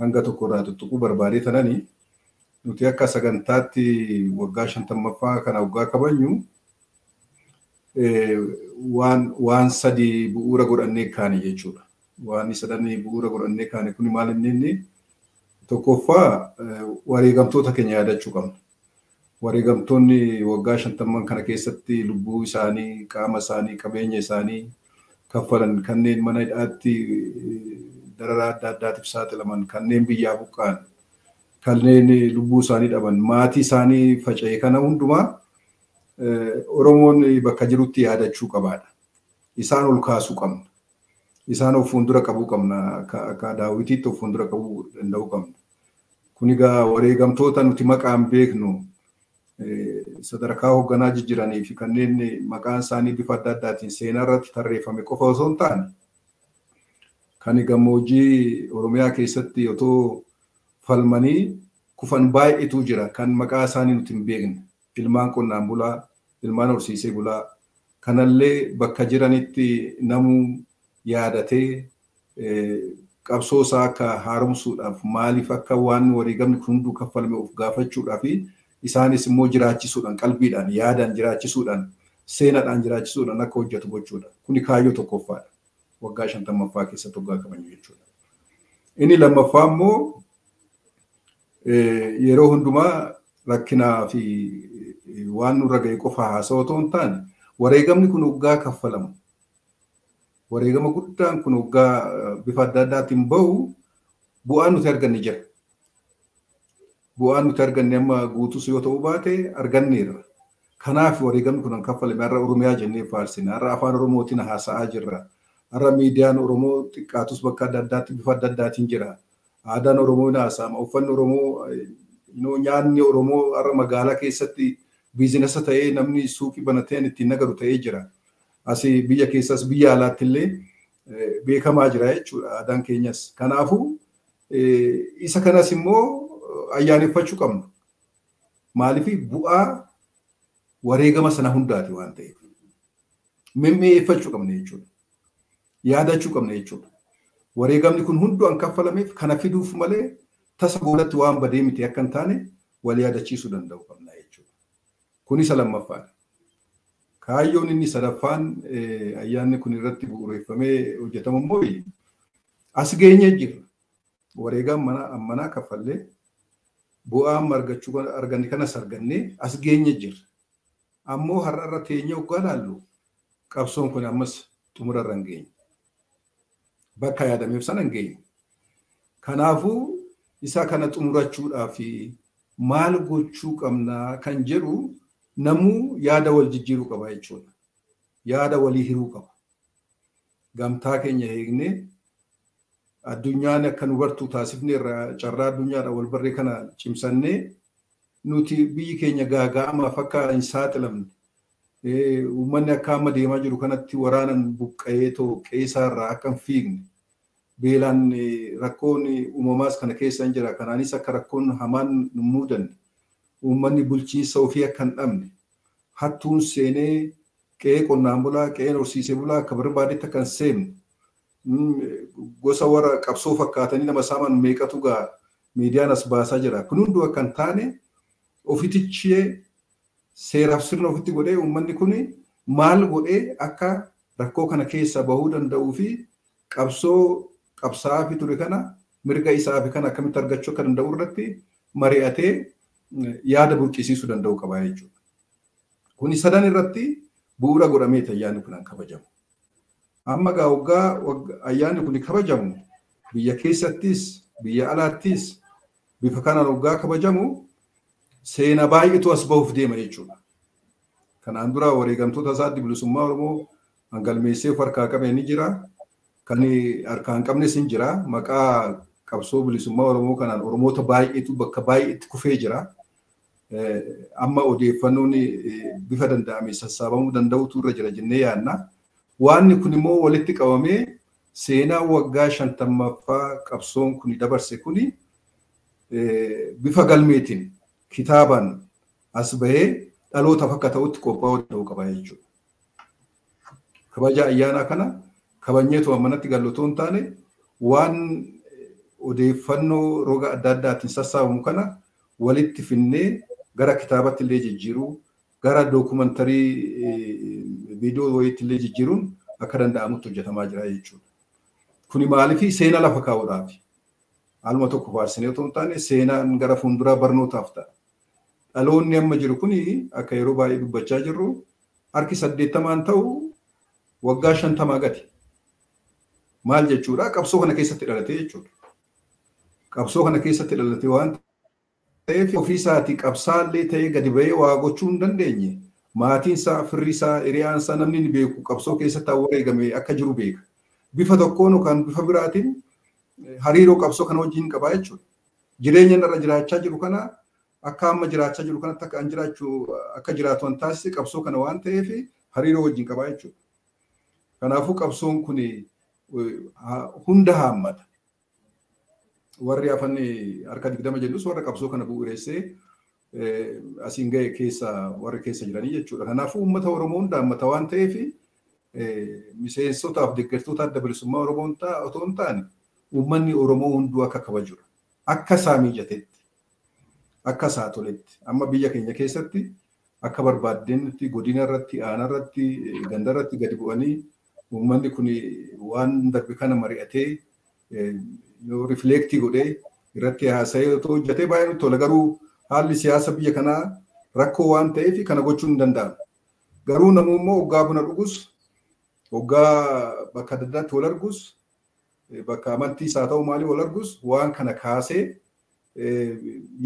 hanga tokko irraa tuttuquu barbaadee tanani nuti akka sagantaatti waggaa 50ffaa kana waggaa kabajnu waan sadii bu'uura godhannee kaane jechuudha. Waan sadanii bu'uura godhannee kaane kun maal inni tokkoffaa wareegamtoota keenya yaadachuu qabna. Wareegamtoonni waggaa 50 kana keessatti lubbuu isaanii, qaama isaanii, qabeenya isaanii kaffalan kanneen mana hidhaatti dararaa adda addaatiif saaxilaman, kanneen biyyaa buqqa'an, kanneen lubbuu isaanii dhaban, maatii isaanii faca'e kana hundumaa Oromoon bakka jirutti yaadachuu qabaadha. Isaan ol kaasuu qabna. Isaan of fuuldura qabuu qabna. Akka daawwitiitti of fuuldura qabuu danda'uu qabna. Kun egaa wareegamtoota nuti maqaan beeknu sadarkaa hoogganaa jijjiiranii fi kanneen maqaan isaanii bifa adda addaatiin seenaa irratti tarreeffame qofa osoo hin taane kan gammoojjii Oromiyaa keessatti otoo falmanii kufan baay'eetu jira kan maqaa isaanii nuti hin beekne. Ilmaan qonnaan bulaa, ilmaan horsiisee bulaa kanallee bakka jiranitti namuu yaadatee qabsoo isaa akka haaromsuudhaaf maaliif akka waan wareegamni kun hunduu kaffalame of gaafachuudhaa fi isaanis immoo jiraachisuudhaan qalbiidhaan yaadaan jiraachisuudhaan seenaadhaan jiraachisuudhaan akka hojjetu gochuudha. Kuni kaayyoo tokkoffaadha. Waggaa 50ffaa keessatti waggaa kabajnu jechuudha. Inni lammaffaa immoo yeroo hundumaa rakkinaa fi waan nurra ga'e qofa haasa'u otoo hin taane wareegamni kun waggaa kaffalamu. Wareegama guddaan kun waggaa bifa adda addaatiin bahu bu'aan nuti arganne jira. Bu'aan nuti arganne amma guutus yoo ta'uu baate arganneerra. Kanaaf wareegamni kun kan kaffalame har'a Oromiyaa jennee faarsina. Har'a afaan Oromootiin haasa'aa jirra. Har'a miidiyaan Oromoo xiqqaatus bakka adda addaatti bifa adda addaatiin jira. Aadaan Oromoo ni haasa'ama. Uffanni Oromoo, nyaanni Oromoo har'a magaalaa keessatti biizinasa ta'ee namni suuqii banatee ittiin nagadu ta'ee jira. Asii biyya keessas biyya alaatti illee beekamaa jira jechuudha aadaan keenyas. Kanaafuu isa kanas immoo ayyaaneffachuu qabna. Maaliif bu'aa wareegama sana hundaati waan ta'eef. Mimmi'eeffachuu qabna jechuudha. Yaadachuu qabna jechuudha. Wareegamni kun hunduu an kaffalameef kana fiduuf malee tasa boodatti waan badee miti akka hin taane wal yaadachiisuu danda'u qabna jechuudha. Kun isa lammaffaadha. Kaayyoon inni sadaffaan ayyaanni kun irratti bu'uureffamee hojjetamu immoo as geenyee jirra. Wareegama ammanaa kaffallee bu'aa amma argachuu arganne kanas argannee as geenyee jirra. Ammoo har'a irra teenyee waggaa laallu qabsoon kun ammas xumura irra hin geenye. Bakka yaadameef sana hin geenye. Kanaafuu isa kana xumurachuudhaaf maal gochuu qabnaa kan jedhu namuu yaada wal jijjiiruu qaba jechuudha. Yaada walii hiruu qaba. Gamtaa keenya eegnee addunyaan akka nu bartu taasifne irraa carraa addunyaadha wal barree kana cimsannee nuti biyyi keenya gaaga'amaaf akka hin saaxilamne uummanni akka amma deemaa jiru kanatti waraanan buqqa'ee too qe'ee irraa akka hin fiigne beelaan rakkoon uumamaas kana keessa hin jira. Kanaanis akka rakkoon hamaan nu mudanne uummanni bulchiinsa ofii akka hin dhabne hattuun seenee qe'ee qonnaan bulaa qe'een horsiisee bulaa akka barbaadetti akka hin seenne gosa warra qabsoo fakkaatanii nama saaman meeqatu gaa miidiyaan as baasaa jira. Kun hunduu akka hin taane ofitichee seeraaf sirna ofitti godhee uummanni kun maal godhee akka rakkoo kana keessa bahuu danda'uu fi qabsoo qabsaa'aa fi ture kana mirga isaa fi kana akkamitti argachuu akka danda'u irratti mari'atee yaada burqisiisuu danda'u qaba jechuudha. Kuni sadan irratti bu'uura godhamee ayyaanni kun kan kabajamu. Amma gaa waggaa ayyaanni kun kabajamu biyya keessattis biyya alaattis Bifa kanaan waggaa kabajamu seenaa baay'eetu as bahuuf deema jechuudha. Kanaan dura wareegamtoota isaa Adda Bilisummaa Oromoo hangalmeessee of harkaa qabe ni jira. Kan harkaa hin qabnes ni jira. Maqaa qabsoo bilisummaa Oromoo kanaan Oromoota baay'eetu bakka baay'eetti kufee jira. Amma odeeffannoon bifa danda'ame sassaabamuu danda'utu irra jira jennee yaadna. Waanni kun immoo walitti qabamee seenaa waggaa 50ffaa qabsoon kun dabarse kuni bifa galmeetiin kitaabaan as bahee dhalootaaf akka ta'utti qophaa'uu danda'uu qaba jechuudha. Kabaja ayyaanaa kana kabajneetuma manatti gallu otoo hin taane waan odeeffannoo roga adda addaatiin sassaabamu kana walitti finnee gara kitaabatti illee jijjiiruu gara dookumantarii viidiyoo wayiitti illee jijjiiruun akka danda'amutti hojjetamaa jira jechuudha. Kuni maaliif seenaa lafa kaa'uudhaaf haaluma tokko faarsinee otoo hin taane seenaan gara fuulduraa barnootaaf ta'a. Dhaloonni amma jiru kuni akka yeroo baay'ee dubbachaa jirru harki 80 ta'u waggaa 50 gadi. Maal jechuudha? Qabsoo kana keessatti dhalatee jechuudha. Qabsoo kana keessatti dhalatee waan ta'eef ofii isaatii qabsaallee ta'ee gadi bahee waa gochuu hin dandeenye. Maatiin isaa, firri isaa, hiriyaan isaa namni ni beeku qabsoo keessatti wareegame akka jiru beeka. Bifa tokkoon yookaan bifa biraatiin hariiroo qabsoo kana wajjin qabaa jechuudha. Jireenya irra jiraachaa jiru kana akka amma jiraachaa jiru kanatti akka jiraachuu akka jiraatu waan taasise qabsoo kana waan ta'eef hariiroo wajjin qabaa jechuudha. Kanaafuu qabsoon kun hunda haammata. Warri hafan harka 20 jennus warra qabsoo kana bu'uureessee asiin ga'e keessa warri keessa jiranii jechuudha. Kanaafuu uummata Oromoo hunda haammata waan ta'eef miseensotaaf deeggartoota Adda Bilisummaa Oromoo otoo hin taane uummanni Oromoo hunduu akka kabajudha. Akka isaa mijatetti, akka isaa toletti. Amma biyya keenya keessatti akka barbaaddenitti godina irratti, aanaa irratti, ganda irratti gadi bu'anii uummanni kun waan darbe kana mari'atee yoo rifleektii godhee irratti haasa'ee otoo hojjetee baay'ee nutti tola. Garuu haalli siyaasa biyya kanaa rakkoo waan ta'eef kana gochuun hin danda'amu. Garuu namni immoo waggaa buna dhugus, waggaa bakka adda addaatti wal argus, bakka amantii isaa ta'u maalii wal argus waan kana kaasee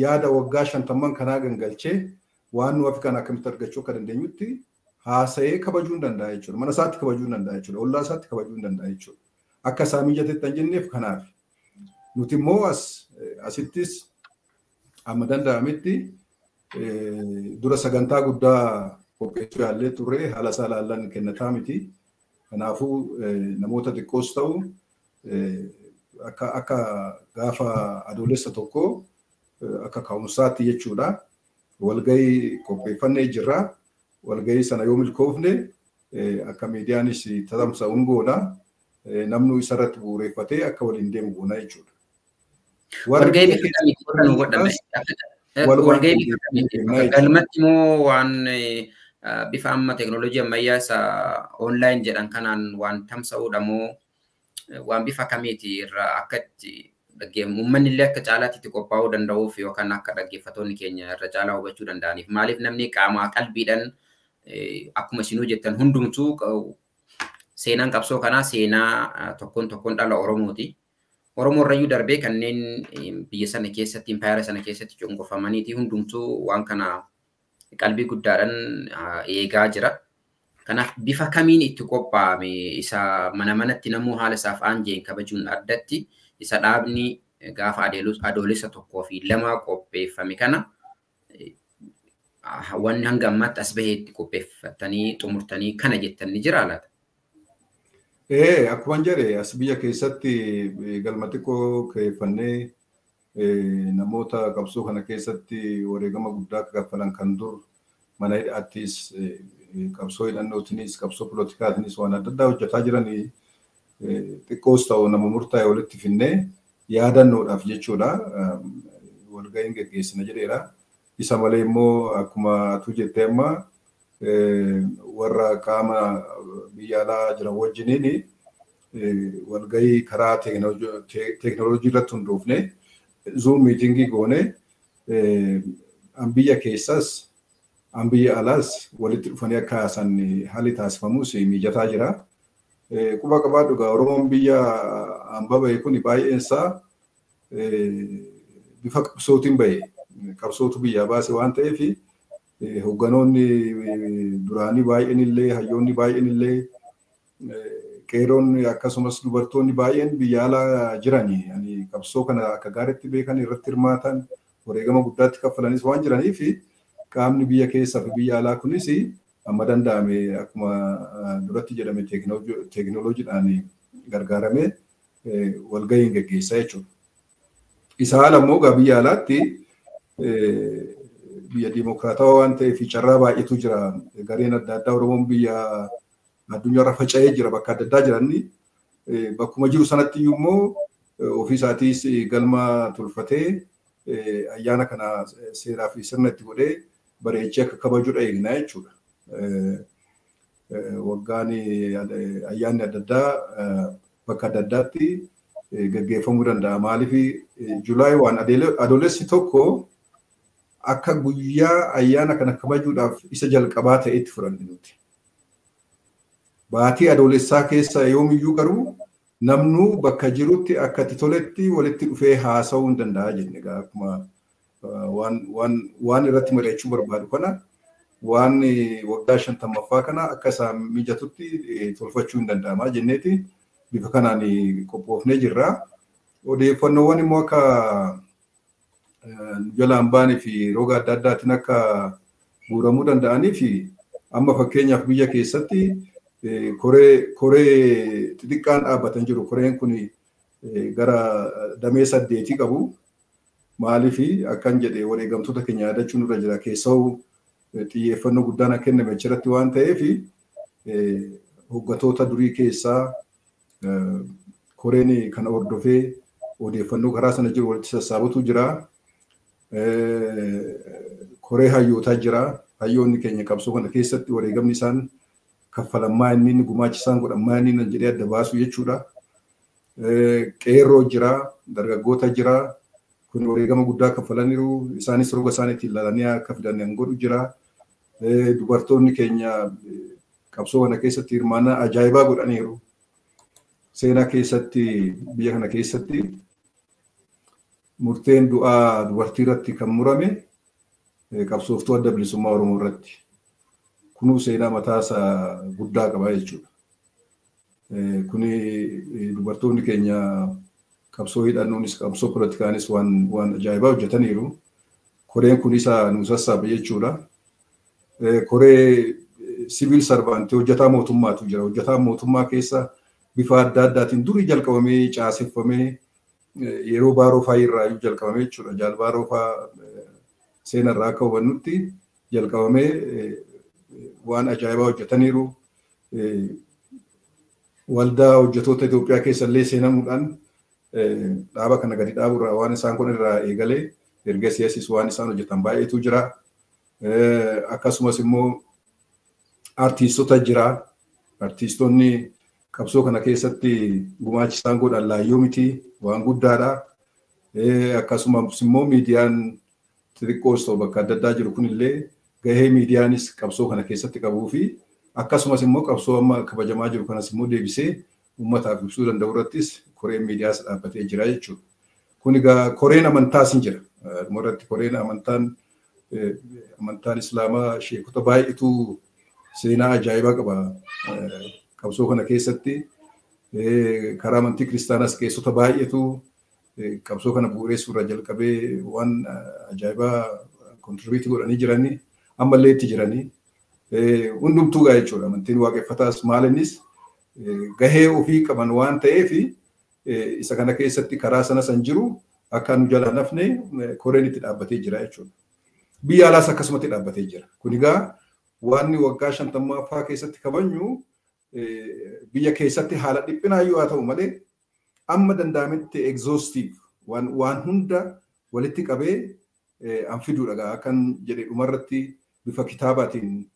yaada waggaa 50 kanaa gangalchee waan nu hafe kana akkamitti argachuu akka dandeenyutti haasa'ee kabajuu hin danda'a jechuudha. Mana isaatti kabajuu hin danda'a jechuudha. Ollaa isaatti kabajuu hin danda'a jechuudha. Akka isaa mijatetti hin jenneef kanaaf. Nuti immoo asittis amma danda'ametti dura sagantaa guddaa qopheessuu yaallee turre haala isaa ilaallan kennataa miti. Kanaafuu namoota xiqqoos ta'u akka gaafa adoolessa tokko akka ka'umsaatti jechuudha. Walgahii qopheeffannee jirra. Walgahii sana yoo milkoofne akka miidiyaanis tatamsa'uun goona. Namni isarratti bu'uureffatee akka waliin deemu goona jechuudha. Walgahii bifa kamiitiin kan godhame? Walgahii bifa kamiitiin? Galmatti moo waan bifa amma teekinooloojii ammayyaa isa onlaayin jedhan kanaan waan tamsa'uudha moo waan bifa kamiiti irraa akka itti uummanni illee akka caalaatti itti qophaa'uu danda'uuf yookaan akka dhaggeeffattoonni keenya irra caalaa hubachuu danda'aniif maaliif namni qaamaa qalbiidhaan akkuma isinuu jettan hundumtuu seenaan qabsoo kanaa seenaa tokkoon tokkoon dhala Oromooti. Oromoo irrayyuu darbee kanneen biyya sana keessatti impaayera sana keessatti cunqurfamaniiti hundumtuu waan kana qalbii guddaadhaan eegaa jira. Kanaaf bifa kamiin itti qophaa'ame isa mana manatti namuu haala isaaf aanjeen kabajuun addatti isa dhaabni gaafa adoolessa 1 fi 2 qopheeffame kana wanni hanga ammaatti as bahee itti qopheeffatanii xumurtanii kana jettan ni jira laata? Akkuma jedhe as biyya keessatti galma xiqqoo kireeffannee namoota qabsoo kana keessatti wareegama guddaa akka kaffalan kan dur mana hidhaattis qabsoo hidhannootinis qabsoo poolitikaatinis waan adda addaa hojjetaa jiranii xiqqoos ta'u nama murtaa'e walitti finnee yaadannoodhaaf jechuudha. Walga'iin geggeessina jedheera. Isa malee immoo akkuma atuu jettee amma warra qaama biyya alaa jiran wajjiniin walgahii karaa teekinooloojii irratti hundoofne zuum miitingii goone an biyya keessas an biyya alaas walitti dhufanii akka haasan haalli taasifamus mijataa jira. Quba qabaadhu egaa Oromoon biyya hambaa bahe kun baay'een isaa bifa qabsootiin bahe qabsootu biyyaa baase waan ta'eef hogganoonni duraanii baay'een illee hayyoonni baay'een illee qeeroon akkasumas dubartoonni baay'een biyya alaa jirani. Ani qabsoo kana akka gaariitti beekan irratti hirmaatan wareegama guddaatti kaffalanis waan jiraniif qaamni biyya keessaa fi biyya alaa kunis amma danda'ame akkuma duratti jedhame teekinooloojiidhaan gargaaramee walgahiin geggeessaa jechuudha. Isa haala immoo egaa biyya alaatti biyya diimokiraatawaa waan ta'eef carraa baay'eetu jira. Gareen adda addaa Oromoon biyya addunyaarra faca'ee jira bakka adda addaa jiranni bakkuma jiru sanatti iyyuu immoo ofii isaatiis galma tolfatee ayyaana kana seeraa fi sirna itti godhee bareechee akka kabajudha eegna jechuudha. Waggaan ayyaanni adda addaa bakka adda addaatti gaggeeffamuu danda'a. Maaliif Julaay waan adoolessi tokko akka guyyaa ayyaana kana kabajuudhaaf isa jalqabaa ta'etti fudhanne nuti. Baatii adoolessaa keessa yoomiyyuu garuu namnuu bakka jirutti akka itti toletti walitti dhufee haasa'uu hin danda'a jenne egaa akkuma waan irratti mari'achuu barbaadu kana waan waggaa 50ffaa kana akka isaan mijatutti tolfachuu hin danda'ama jenneeti bifa kanaan qophoofnee jirra. Odeeffannoowwan immoo akka jalaan baanee fi roga adda addaatiin akka guuramuu danda'anii fi amma fakkeenyaaf biyya keessatti koree xixiqqaan dhaabbatan jiru. Koreen kun gara damee 8 qabu. Maaliif akkan jedhe wareegamtoota keenya yaadachuun irra jira. Keessoo xiyyeeffannoo guddaan akka kenname achirratti waan ta'eef hoggantoota durii keessaa koreen kana hordofee odeeffannoo karaa sana jiru walitti sassaabutu jira. Koree hayyootaa jira. Hayyoonni keenya qabsoo kana keessatti wareegamni isaan kaffalammaa inni gumaachi isaan godhammaa inni jedhee adda baasu jechuudha. Qeerroo jira, dargaggoota jira. Kun wareegama guddaa kaffalaniiru. Isaanis roga isaaniitti ilaalanii akka fidan godhu jira. Dubartoonni keenya qabsoo kana keessatti hirmaannaa ajaa'ibaa godhaniiru. Seenaa keessatti biyya kana keessatti murteen du'aa dubartii irratti kan murame qabsooftuu adda bilisummaa Oromoo irratti. Kunuu seenaa mataasaa guddaa qaba jechuudha. Kuni dubartoonni keenya qabsoo hidhannoonis qabsoo politikaanis waan ajaa'ibaa hojjetaniiru. Koreen kun isa nu sassaabe jechuudha. Koree siviil sarvaantii hojjetaa mootummaatu jira. Hojjetaa mootummaa keessa bifa adda addaatiin durii jalqabamee caaseffamee yeroo baaroo fa'aa irraa iyyuu jalqabamee jechuudha. Jaal baaroo fa'aa seenarraa akka hubannutti jalqabamee waan ajaa'ibaa hojjetaniiru. Waldaa hojjettoota Itoophiyaa keessa illee seenamuudhaan dhaaba kana gadi dhaaburraa waan isaan kun irraa eegalee erga siyaasis waan isaan hojjetan baay'eetu jira. Akkasumas immoo artiistota jira. Artiistonni qabsoo kana keessatti gumaachi isaan godhan laayyoo miti waan guddaadha. Akkasumas immoo miidiyaan xixiqqoos ta'u bakka adda addaa jiru kunillee gahee miidiyaanis qabsoo kana keessatti qabuu fi akkasumas immoo qabsoo amma kabajamaa jiru kanas immoo deebisee uummataaf ibsuu danda'u irrattis koreen miidiyaas dhaabbatee jira jechuudha. Kun egaa koreen amantaas hin jira. Dhuma irratti koreen amantaan Islaamaa sheekota baay'eetu seenaa ajaa'ibaa qaba. Qabsoo kana keessatti karaa amantii kiristaanaas keessota baay'eetu qabsoo kana bu'uureessuu irraa jalqabee waan ajaa'ibaa kontribiitii godhanii jiranii ammallee itti jiranii hundumtuu gaa jechuudha. Amantiin waaqeffataas maalinnis gahee ofii qaban waan ta'eef isa kana keessatti karaa sana san jiru akka nu jala nafne koreen itti dhaabbatee jira jechuudha. Biyya alaas akkasumatti dhaabbatee jira. Kun egaa waan waggaa 50ffaa keessatti kabajnu biyya keessatti haala dhiphinaa yoo haa ta'u malee amma danda'ametti exhaustive waan hunda walitti qabee an fiduudha akkan jedhe dhumarratti bifa kitaabaatiin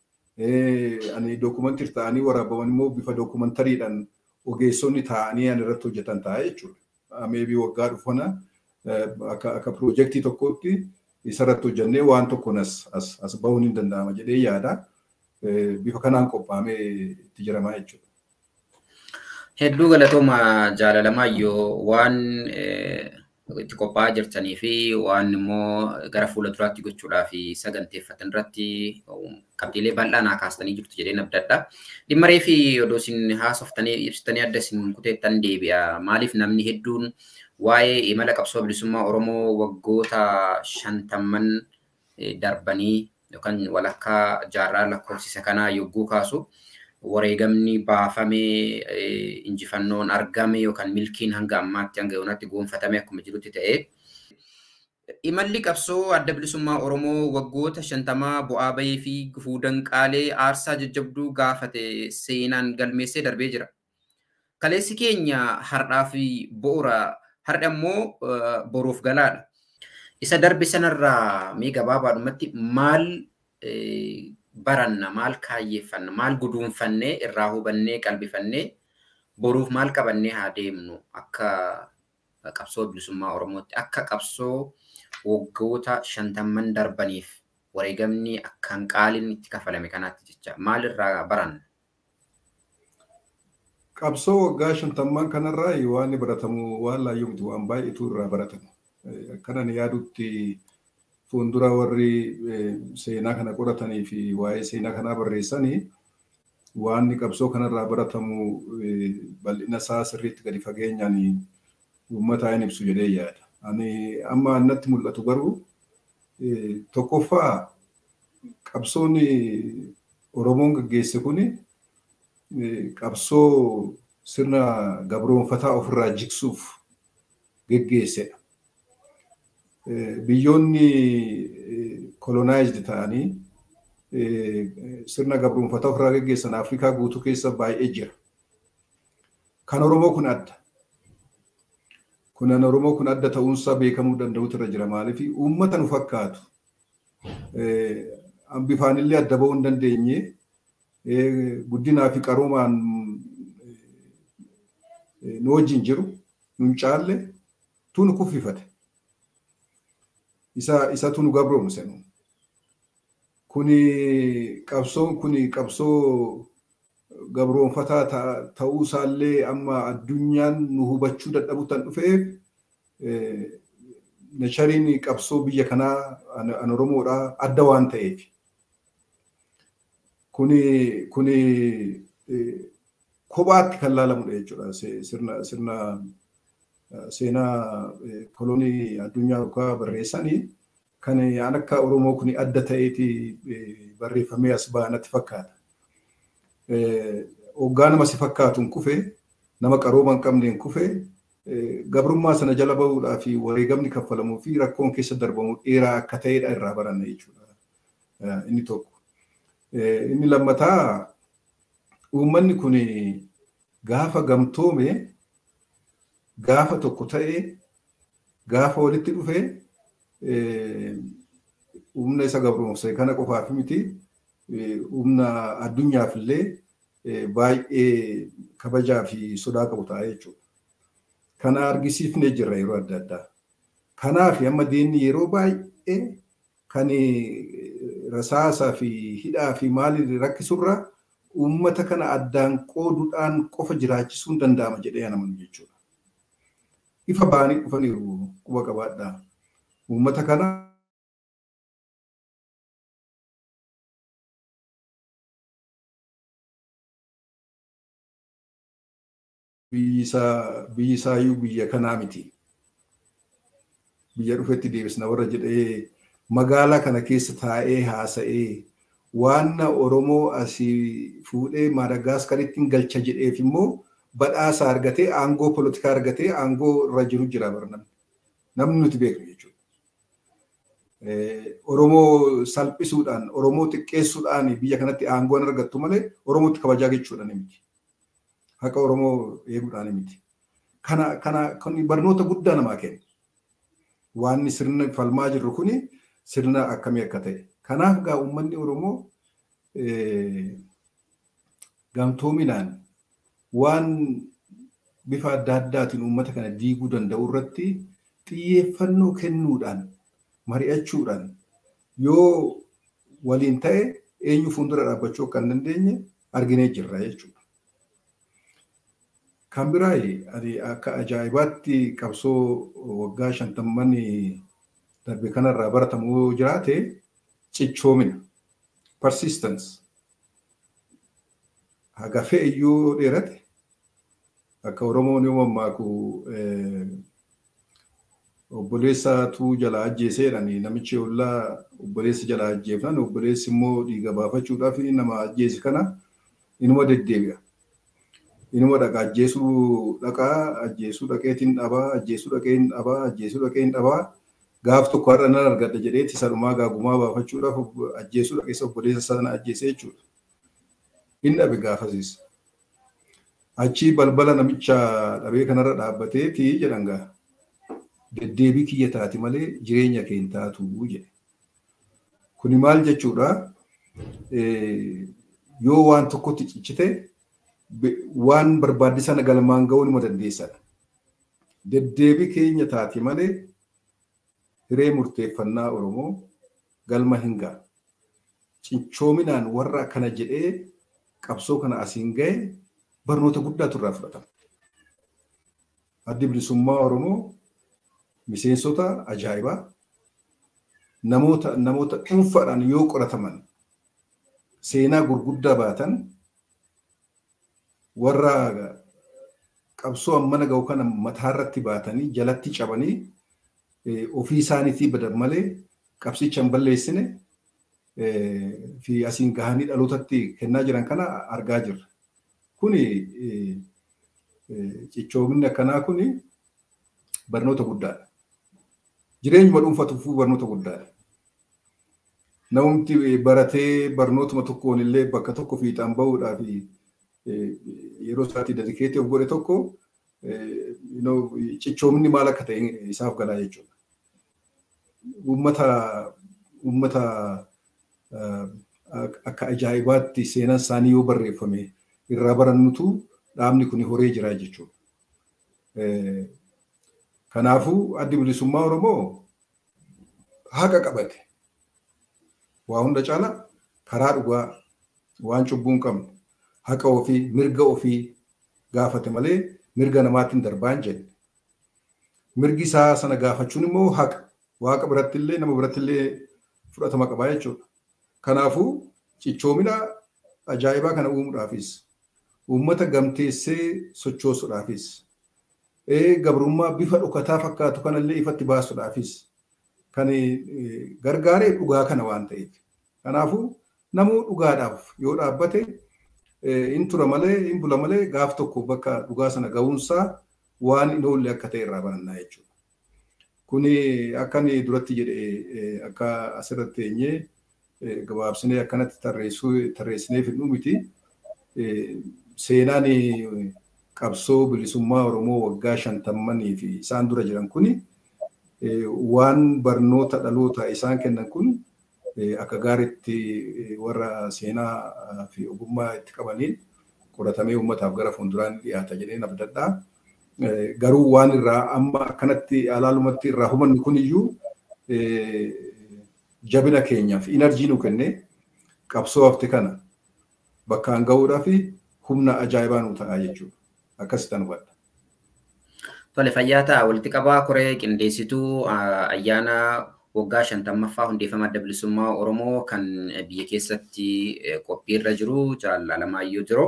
ani dookumantii ta'anii waraabaman immoo bifa dookumantariidhaan ogeessonni ta'anii an irratti hojjetan ta'a jechuudha. Meebii waggaa dhufu kana akka piroojeektii tokkootti isarratti hojjennee waan tokkoon as bahuun hin danda'ama jedhee yaada. Bifa kanaan qophaa'amee itti jiramaa jechuudha. Hedduu galatooma jaalalamayyoo waan itti qophaa'aa jirtanii fi waan immoo gara fuula duraatti gochuudhaaf saganteeffatan irratti qabxiilee bal'aa naa kaastanii jirtu jedheen abdadha. Dhimma reefi odoo isin haasoftanii ibsitanii adda isin kuteettan deebi'a. Maaliif namni hedduun waa'ee imala qabsoo bilisummaa Oromoo waggoota 50 darbanii yookaan walakkaa jaarraa lakkoofsisa kanaa yogguu kaasu wareegamni baafamee injifannoon argame yookaan milkiin hanga ammaatti hanga yoonaatti goonfatame akkuma jirutti ta'e. Imalli qabsoo adda bilisummaa Oromoo waggoota 50 bu'aa bahii fi gufuu danqaalee aarsaa jajjabduu gaafate seenaan galmeessee darbee jira. Kaleessi keenya har'aa fi bu'uura har'a immoo boruuf galaadha. Isa darbe sanarraa mee gabaabaadhumatti maal baranna, maal kaayyeeffanna, maal guduunfannee irraa hubannee qalbifannee boruuf maal qabannee haa deemnu akka qabsoo bilisummaa Oromootti, akka qabsoo waggoota 50 darbaniif wareegamni akkaan qaaliin itti kafalame kanaatti jecha maal irraa baranna? Qabsoo waggaa 50 kanarraa waan baratamu waan laayyoo miti, waan baay'eetu irraa baratama. Akkanan yaadutti fuuldura warri seenaa kana qoratanii fi waa'ee seenaa kanaa barreessanii waan qabsoo kanarraa baratamu bal'ina isaa sirriitti gadi fageenyaan uummataa hin ibsu jedhee yaada. Ani amma natti mul'atu garuu tokkoffaa qabsoon Oromoon gaggeesse kuni qabsoo sirna gabroonfataa ofirraa jigsuuf geggeessedha. Biyyoonni colonized ta'anii sirna gabroonfataa ofirraa geggeessan Afrikaa guutuu keessa baay'ee jira. Kan Oromoo kun adda. Kunan Oromoo kun adda ta'uunsaa beekamuu danda'utu irra jira. Maaliif uummata nu fakkaatu bifaanillee adda ba'uu hin dandeenye guddinaa fi qaroomaan nu wajjin jiru nu hin caalle tu nu kuffifate. Isatu nu gabroomse nu. Kuni qabsoon kuni qabsoo gabroonfataa ta'uu isaallee amma addunyaan nu hubachuu dadhabu tan dhufeef nechariin qabsoo biyya kanaa an Oromoodhaa adda waan ta'eef. Kuni kophaatti kan laalamudha jechuudha. Sirna seenaa kolonii addunyaa yookaan barreessanii kan an akka Oromoo kuni adda ta'eeti barreeffamee as ba'a natti fakkaata. Hoggaa nama si fakkaatu hin kufe, nama qarooma hin qabne hin kufe, gabrummaa sana jala bahuudhaa fi wareegamni kaffalamuu fi rakkoon keessa darbamu dheeraa akka ta'edha irraa baranna jechuudha. Inni tokko. Inni lammataa uummanni kun gaafa gamtoome, gaafa tokko ta'e, gaafa walitti dhufe humna isa gabroomse kana qofaaf miti humna addunyaaf illee baay'ee kabajaa fi sodaa qabu ta'a jechuudha. Kana argisiifnee jirra yeroo adda addaa. Kanaaf amma diinni yeroo baay'ee kan rasaasaa fi hidhaa fi maaliin rakkisurra uummata kana addaan qooduudhaan qofa jiraachisuun danda'ama jedhee amanu jechuudha. Ifa ba'anii dhufaniiru quba qabaadhaa. Uummata kana biyyi isaayyuu biyya kanaa miti. Biyya dhufetti deebisna warra jedhee magaalaa kana keessa taa'ee haasa'ee waan Oromoo asii fuudhee Maadagaskaritti galcha jedheef immoo badhaasa argatee aangoo polotikaa argatee aangoo irra jiru jira barnamni. Namni nuti beeknu jechuudha. Oromoo salphisuudhaan, Oromoo xiqqeessuudhaan biyya kanatti aangoon argattu malee Oromootti kabajaa jechuudhaan miti. Haqa Oromoo eeguudhaan miti. Kana barnoota guddaa namaa kenna. Waan sirna falmaa jirru kuni sirna akkamii akka ta'e. Kanaaf gaa uummanni Oromoo gamtoominaan waan bifa adda addaatiin uummata kana diiguu danda'u irratti xiyyeeffannoo kennuudhaan mari'achuudhaan yoo waliin ta'e eenyu fuuldura dhaabbachuu akka hin dandeenye arginee jirra jechuudha. Kan biraa ani akka ajaa'ibaatti qabsoo waggaa 50 darbe kanarraa baratamu jiraate cichoomina, persistence. Haga fe'iyyuu dheerate akka Oromoon yoo mammaaku obboleessaatu jalaa ajjeeseedhaan namichi ollaa obboleessa jalaa ajjeefnaan obboleessi immoo dhiiga baafachuudhaaf nama ajjeese kana inuma deddeebi'a. Inuma dhaqa ajjeesuu dhaqaa ajjeesuu dhaqeetiin dhabaa ajjeesuu dhaqeen dhabaa ajjeesuu dhaqeen dhabaa gaaf tokko har'a nan argadha jedheeti sanumaa gaagumaa baafachuudhaaf ajjeesuu dhaqeessa obboleessa sana ajjeese jechuudha. Hin dhabe gaafasiis. Achii balbala namicha dhabee kanarra dhaabbateeti jedhan gaa. Deddeebii kiyya taati malee jireenya kee hin taatu jedhe. Kuni maal jechuudha? Yoo waan tokkotti cichite waan barbaadde sana galmaan ga'uu nima dandeessadha. Deddeebii keenya taati malee hiree murteeffannaa Oromoo galma hin ga'a. Cichoominaan warra akkana jedhee qabsoo kana asiin ga'e barnoota guddaatu irraa fudhatama. Addi Bilisummaa Oromoo miseensota ajaa'ibaa namoota dhuunfaadhaan yoo qorataman seenaa gurguddaa baatan warra qabsoo ammana ga'u kana mataarratti baatanii jalatti cabanii ofii isaaniitii badan malee qabsicha hin balleessine fi asiin gahanii dhalootatti kennaa jiran kana argaa jirra. Kuni cichoominni akkanaa kuni barnoota guddaadha. Jireenyuma dhuunfatuufuu barnoota guddaadha. Namumti baratee barnootuma tokkoon illee bakka tokko fiixaan bahuudhaaf yeroo isaatti dedikeetii of godhe tokko cichoominni maal akka ta'e isaaf galaa jechuudha. Uummata akka ajaa'ibaatti seenaan isaanii yoo barreeffame irraa barannutu dhaabni kun horee jira jechuudha. Kanaafuu Addi Bilisummaa Oromoo haqa qabate. Waa hunda caala karaa dhugaa waan cubbuu hin qabne haqa ofii mirga ofii gaafate malee mirga namaatti hin darbaa hin jenne. Mirgi isaa sana gaafachuun immoo haqa. Waaqa biratti illee nama biratti illee fudhatama qabaa jechuudha. Kanaafuu cichoomina ajaa'ibaa kana uumuudhaafis uummata gamteessee sochoosuudhaafis gabrummaa bifa dhokataa fakkaatu kanallee ifatti baasuudhaafis kan gargaaree dhugaa kana waan ta'eef. Kanaafuu namuu dhugaadhaaf yoo dhaabbate hin tura malee hin bula malee gaaf tokko bakka dhugaa sana ga'uunsaa waan hin oolle akka ta'e irraa barannaa jechuudha. Kuni akka inni duratti jedhe akka asirratti teenyee gabaabsinee akkanatti tarreessineef hin miti. Seenaan qabsoo bilisummaa Oromoo waggaa 50 fi isaan dura jiran kuni waan barnoota dhaloota isaan kennan kun akka gaariitti warra seenaa fi ogummaa itti qabaniin qoratamee uummataaf gara fuulduraan dhiyaata jedheen abdadhaa. Garuu waan irraa amma akkanatti alaalumatti irraa hubannu kuniyyuu jabina keenyaaf inarjii nu kennee qabsoo hafte kana bakkaan ga'uudhaaf humna ajaa'ibaa nu ta'a jechuudha. Akkasitti hubadha. Tole fayyaa ta'a walitti qabaa koree qindeessituu ayyaana waggaa 50ffaa hundeeffama Adda Bilisummaa Oromoo kan biyya keessatti qophiirra jiru Jaal Alamaayyoo jiru.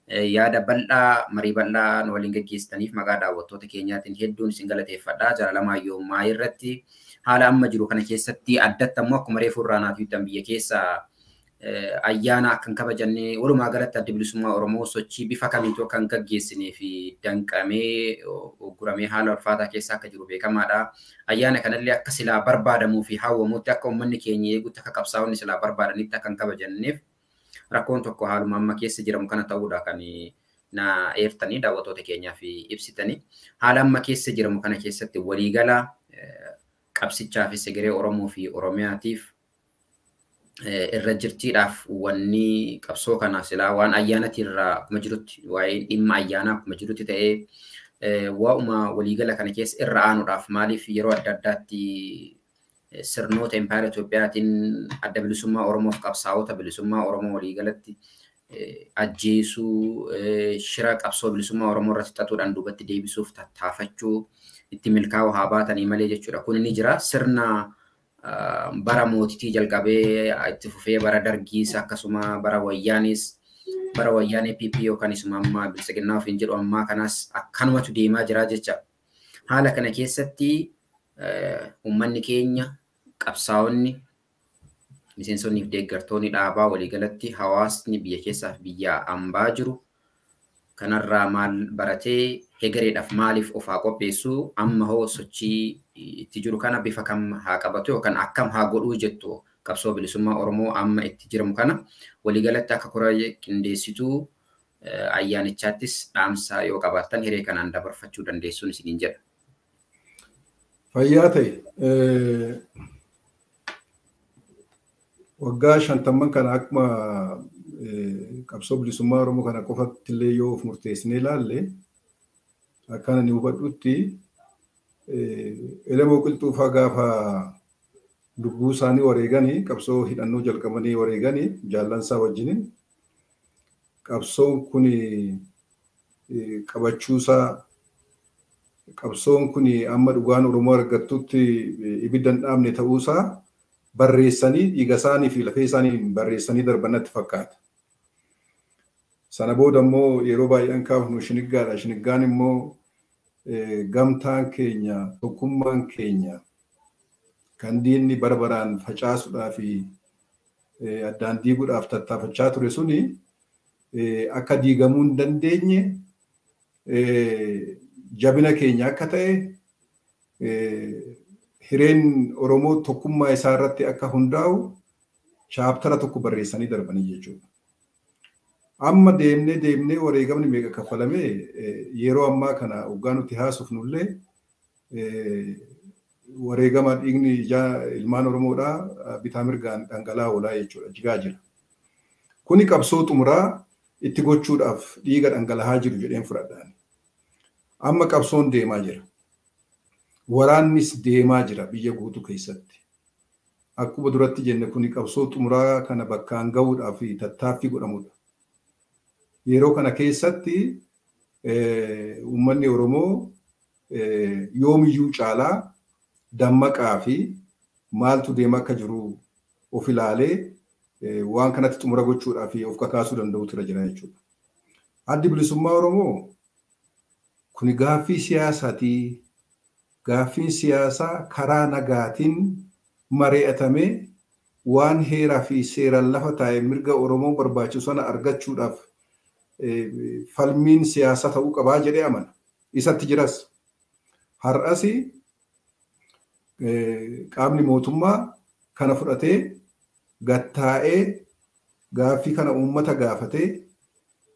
Yaada bal'aa marii bal'aa nu waliin gaggeessitaniif maqaa daawwattoota keenyaatiin hedduun isin galateeffadha. Jaal Alamaayyoo maayii irratti haala amma jiru kana keessatti addatti ammoo akkuma reefu irraa naaf ibsan biyya keessa ayyaana akka hin kabajanne walumaa galatti Adda Bilisummaa Oromoo sochii bifa kamiitu akka hin gaggeessinee fi danqamee uguramee haala ulfaataa keessa akka jiru beekamaadha. Ayyaana kanallee akka silaa barbaadamuu fi hawwamutti akka uummanni keenya eegutti akka qabsaa'onni silaa barbaadanitti akka hin kabajanneef rakkoon tokko haaluma amma keessa jiramu kana ta'uudha kan na eertanii daawwattoota keenyaaf ibsitanii. Haala amma keessa jiramu kana keessatti waliigala qabsichaa fi egeree Oromoo fi Oromiyaatiif irra jirtiidhaaf wanni qabsoo kana silaa waan ayyaanatirraa akkuma jirutti waa'ee dhimma ayyaanaa akkuma jirutti ta'ee waa'uma waliigala kana keessa irra aanuudhaaf maaliif yeroo adda addaatti sirnoota impaayera Itoophiyaatiin Adda Bilisummaa Oromoof qabsaa'ota bilisummaa Oromoo waliigalatti Ajjeesuu, shira qabsoo bilisummaa Oromoo irratti xaxuudhaan duubatti deebisuuf tattaafachuu itti milkaa'u haa baatanii malee jechuudha. Kun ni jira. Sirna bara mootitii jalqabee itti fufee bara dargiis akkasuma bara wayyaanis bara wayyaanee PP yookaan isuma ammaa bilisiginnaa ofiin jedhu ammaa kanas akkanumatu deemaa jira jecha. Haala kana keessatti uummanni keenya qabsaa'onni miseensonni fi deeggartoonni dhaabaa waliigalatti hawaasni biyya keessaa fi biyya ambaa jiru kanarraa maal baratee hegereedhaaf maaliif of haa qopheessu, amma hoo sochii itti jiru kana bifa kam haa qabatu yookaan akkam haa godhuu jettu qabsoo bilisummaa Oromoo amma itti jiramu kana waliigalatti akka kora qindeessituu ayyaanichaattis dhaamsa yoo qabaattan hiree kanaan dabarfachuu dandeessuun isiniin jedha. Fayyaa ta'e, waggaa 50 kana akkuma qabsoo bilisummaa Oromoo kana qofatti illee yoo of murteessinee ilaalle, akkaan ani hubadhutti Elemoo Qilxuufaa gaafa lubbuu isaanii wareeganii qabsoo hidhannoo jalqabanii wareeganii jaallansaa wajjiniin qabsoon kun qabachuusaa, qabsoon kun amma dhugaan Oromoo argattutti ibidda hin dhaabne ta'uusaa barreessanii dhiiga isaanii fi lafee isaanii barreessanii darban natti fakkaata. Sana booda immoo yeroo baay'een kaafnu shiniggaadha. Shiniggaan immoo gamtaan keenya, tokkummaan keenya kan diinni bara baraan facaasuudhaa fi addaan diiguudhaaf tattaafachaa ture suni akka diigamuu hin dandeenye, jabina keenya akka ta'e, hireen Oromoo tokkummaa isaa irratti akka hundaa'u chaaptara tokko barreessanii darbanii jechuudha. Amma deemnee deemnee wareegamni meeqa kaffalamee yeroo ammaa kana waggaa nuti haasofnullee wareegama dhiigni ilmaan Oromoodhaa bitaa mirgaan dhangala'aa oolaa jechuudha, jigaa jira. Kuni qabsoo xumuraa itti gochuudhaaf dhiiga dhangala'aa jiru jedheen fudhadhaan. Amma qabsoon deemaa jira. Waraannis deemaa jira biyya guutuu keessatti. Akkuma duratti jenne kuni qabsoo xumuraa kana bakkaan gahuudhaaf tattaaffii godhamudha. Yeroo kana keessatti uummanni Oromoo yoomiyyuu caalaa dammaqaa fi maaltu deemaa akka jiru of ilaalee waan kanatti xumura gochuudhaaf of kakaasuu danda'utu irra jira jechuudha. Addi bilisummaa Oromoo kuni gaaffii siyaasaati. Gaaffiin siyaasaa karaa nagaatiin mari'atamee waan heeraa fi seeraan lafa taa'e mirga Oromoo barbaachisu sana argachuudhaaf falmiin siyaasaa ta'uu qabaa jedhee amana. Isatti jiras. Har'as qaamni mootummaa kana fudhatee gattaa'ee gaaffii kana uummata gaafatee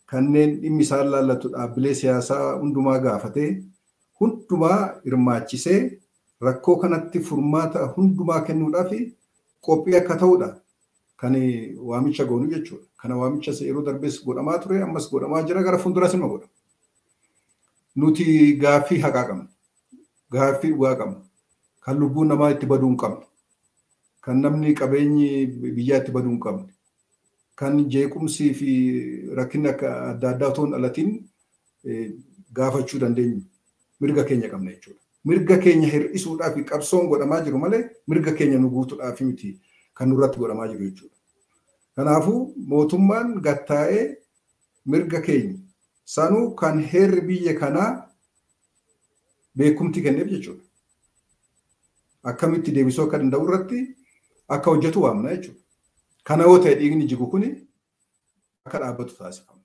kanneen dhimmi isaan laallatu dhaabbilee siyaasaa hundumaa gaafatee hundumaa hirmaachisee rakkoo kanatti furmaata hundumaa kennuudhaaf qophii akka ta'udha kan waamicha goonu jechuudha. Kana waamicha yeroo darbees godhamaa ture, ammas godhamaa jira, gara fuulduras immoo godhama. Nuti gaaffii haqaa qabna. Gaaffii dhugaa qabna. Kan lubbuun namaa itti baduu hin qabne. Kan namni qabeenyi biyyaa itti baduu hin qabne. Kan jeequmsii fi rakkinni akka adda addaa otoo hin dhalatin gaafachuu dandeenyu. Mirga keenya qabna jechuudha. Mirga keenya hir'isuudhaaf qabsoon godhamaa jiru malee mirga keenya nu guutuudhaaf miti kan nurratti godhamaa jiru jechuudha. Kanaafuu mootummaan gattaa'ee mirga keenya sanuu kan heerri biyya kanaa beekumtii kenneef jechuudha. Akkamitti deebisuu akka danda'u irratti akka hojjetu waamna jechuudha. Kana yoo ta'e dhiigni jigu kuni akka dhaabbatu taasifama.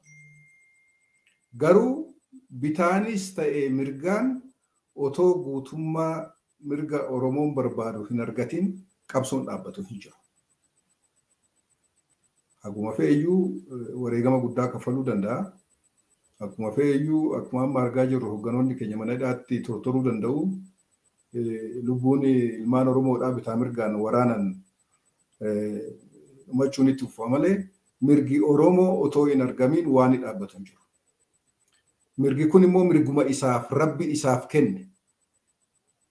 Garuu bitaanis ta'e mirgaan otoo guutummaa mirga Oromoon barbaadu hin argatin qabsoon dhaabbatu hin jiru. Akkuma fe'iyyuu wareegama guddaa kaffaluu danda'a. Akkuma fe'iyyuu akkuma amma argaa jirru hoogganoonni keenya mana hidhaatti tortoruu danda'u. Lubbuun ilmaan Oromoodhaa bitaa mirgaan waraanan dhumachuun itti uffama malee mirgi Oromoo otoo hin argamiin waan hin dhaabbatu hin jiru. Mirgi kun immoo mirguma isaaf rabbi isaaf kenne.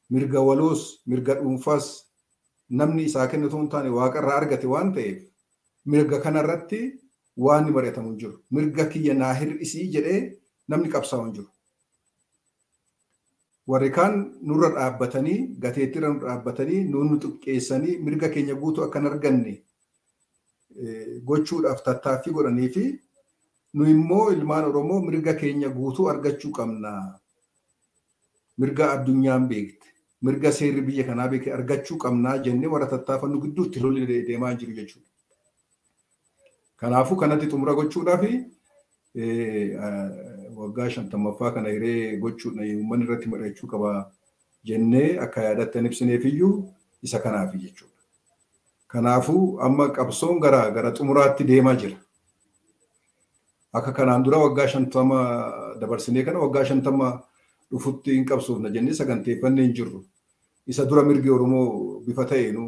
Mirga waloos, mirga dhuunfaas namni isaa kenne otoo hin taane waaqarraa argate waan ta'eef mirga kanarratti waan mari'atamu hin jiru. Mirga kiyya naa hir'isii jedhee namni qabsaa'u hin jiru. Warri kaan nurra dhaabbatanii gateettiirra nu dhaabbatanii nuun nu xiqqeessanii mirga keenya guutuu akka hin arganne gochuudhaaf tattaaffii godhanii fi nu immoo ilmaan Oromoo mirga keenya guutuu argachuu qabna. Mirga addunyaan beekte, mirga seerri biyya kanaa beekte argachuu qabnaa jennee warra tattaafannu gidduutti lolli deemaa jiru jechuudha. Kanaafuu kanatti xumura gochuudhaaf waggaa 50ffaa kana hiree gochuudhaan uummanni irratti mari'achuu qaba jennee akka yaadatti ibsineef iyyuu isa kanaaf jechuudha. Kanaafuu amma qabsoon gara xumuraatti deemaa jira. Akka kanaan dura waggaa 50 dabarsinee kana waggaa 50 dhufutti hin qabsoofna jennee saganteeffannee hin jirru. Isa dura mirgi Oromoo bifa ta'eenu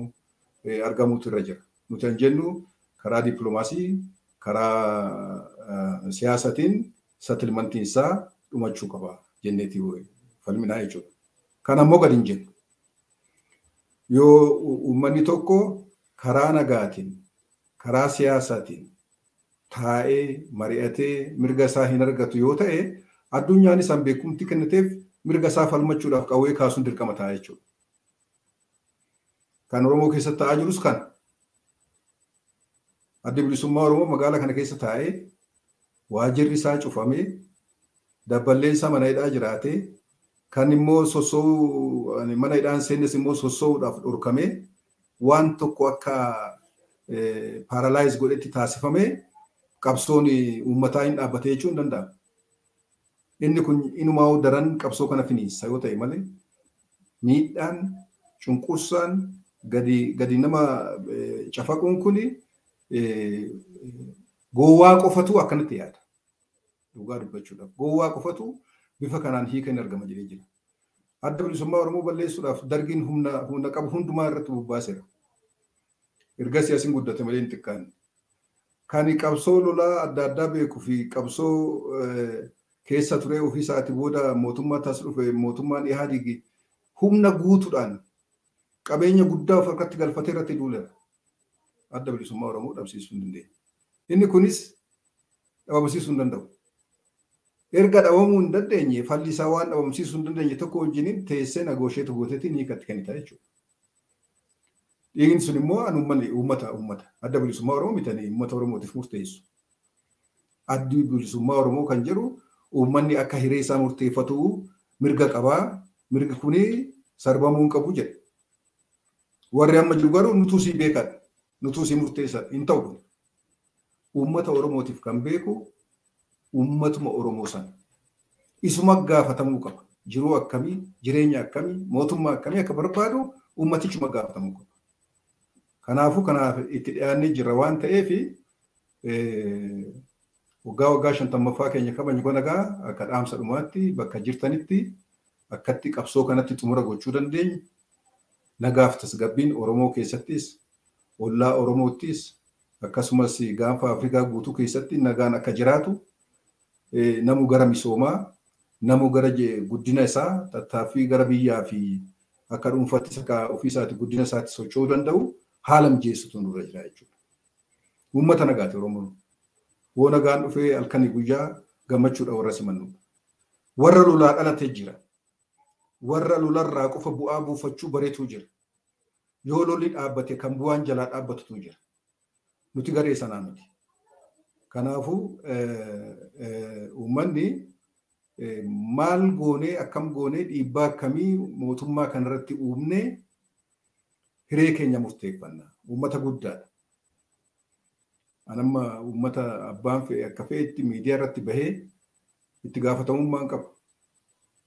argamuutu irra jira. Nuti kan jennu karaa dippiloomaasii, karaa siyaasatiin settlementiin isaa dhumachuu qaba jenneeti falminaa jechuudha. Kan ammoo gadi hin jennu. Yoo uummanni tokko karaa nagaatiin, karaa siyaasaatiin taa'ee mari'atee mirga isaa hin argatu yoo ta'e addunyaan isaan beekumtii kenniteef mirga isaa falmachuudhaaf qawwee kaasuun dirqama ta'a jechuudha. Kan Oromoo keessatti ta'aa jirus kana. Addi Bilisummaa Oromoo magaalaa kana keessa taa'ee waajjirri isaa cufamee dabballeen isaa mana hidhaa jiraatee kan immoo sossoo'uu mana hidhaan seennes immoo sossoo'uudhaaf dhorkamee waan tokko akka paaralaayiz godhetti taasifamee qabsoon uummataa hin dhaabbatee jechuun hin danda'amu. Inni kun inumaa daran qabsoo kana finiinsa yoo ta'e malee miidhaan cunqursaan gadi nama cafaquun kuni gowwaa qofatu akkanatti yaada. Dhugaa dubbachuudhaaf gowwaa qofatu bifa kanaan hiika hin argama jedhee jira. Adda Bilisummaa Oromoo balleessuudhaaf dargiin humna qabu hundumaa irratti bobbaaseera. Erga siyaasiin guddate malee hin xiqqaanne. Kan qabsoo lolaa adda addaa beekuu fi qabsoo keessa ture ofii isaatii booda mootummaa taas dhufe mootummaan Ihaadigi humna guutuudhaan qabeenya guddaa of harkatti galfatee irratti duuleera. Adda Bilisummaa Oromoo dhabsiisuu hin dandeenye. Inni kunis dhabamsiisuu hin danda'u. Erga dhabamuu hin dandeenye falli isaa waan dhabamsiisuu hin dandeenye tokko wajjiniin teessee nagoosheetu gooteetiin hiikatti kennita jechuudha. Dhiigni sun immoo an uummata Adda Bilisummaa Oromoo bitanii uummata Oromootiif murteessu. Addi Bilisummaa Oromoo kan jedhu uummanni akka hiree isaa murteeffatu mirga qabaa, mirgi kuni sarbamuu hin qabu jedha. Warri amma jiru garuu nutuu sii beekan, nutuu sii murteessan hin ta'u kun. Uummata Oromootiif kan beeku uummatuma Oromoo sana. Isuma gaafatamuu qaba. Jiruu akkamii, jireenya akkamii, mootummaa akkamii akka barbaadu uummatichuma gaafatamuu qaba. Kanaafuu kanaaf itti dhiyaannee jirra waan ta'eef waggaa 50ffaa keenya kabajnu kana egaa akka dhaamsa dhumaatti bakka jirtanitti akkatti qabsoo kanatti xumura gochuu dandeenyu nagaaf tasgabbiin Oromoo keessattis ollaa Oromoottis akkasumas gaanfa Afrikaa guutuu keessatti nagaan akka jiraatu namu gara misoomaa namu gara guddina isaa tattaaffii gara biyyaa fi akka dhuunfaattis akka ofiisaatti guddina isaatti socho'uu danda'u haala mijeessutu nurra jira jechuudha. Uummata nagaati Oromoon. Woo nagaan dhufee halkanii guyyaa gammachuudha warra simannudha. Warra lolaa dhalatee jira. Warra lolarraa qofa bu'aa buufachuu bareetu jira. Yoo lolli dhaabbate kan bu'aan jalaa dhaabbatutu jira. Nuti garee sanaa miti. Kanaafuu uummanni maal goonee akkam goonee dhiibbaa akkamii mootummaa kanarratti uumnee hiree keenya murteeffanna. Uummata guddaadha. Anamma uummata abbaan fe'e akka fe'etti miidiyaa irratti bahee itti gaafatamummaa hin qabu.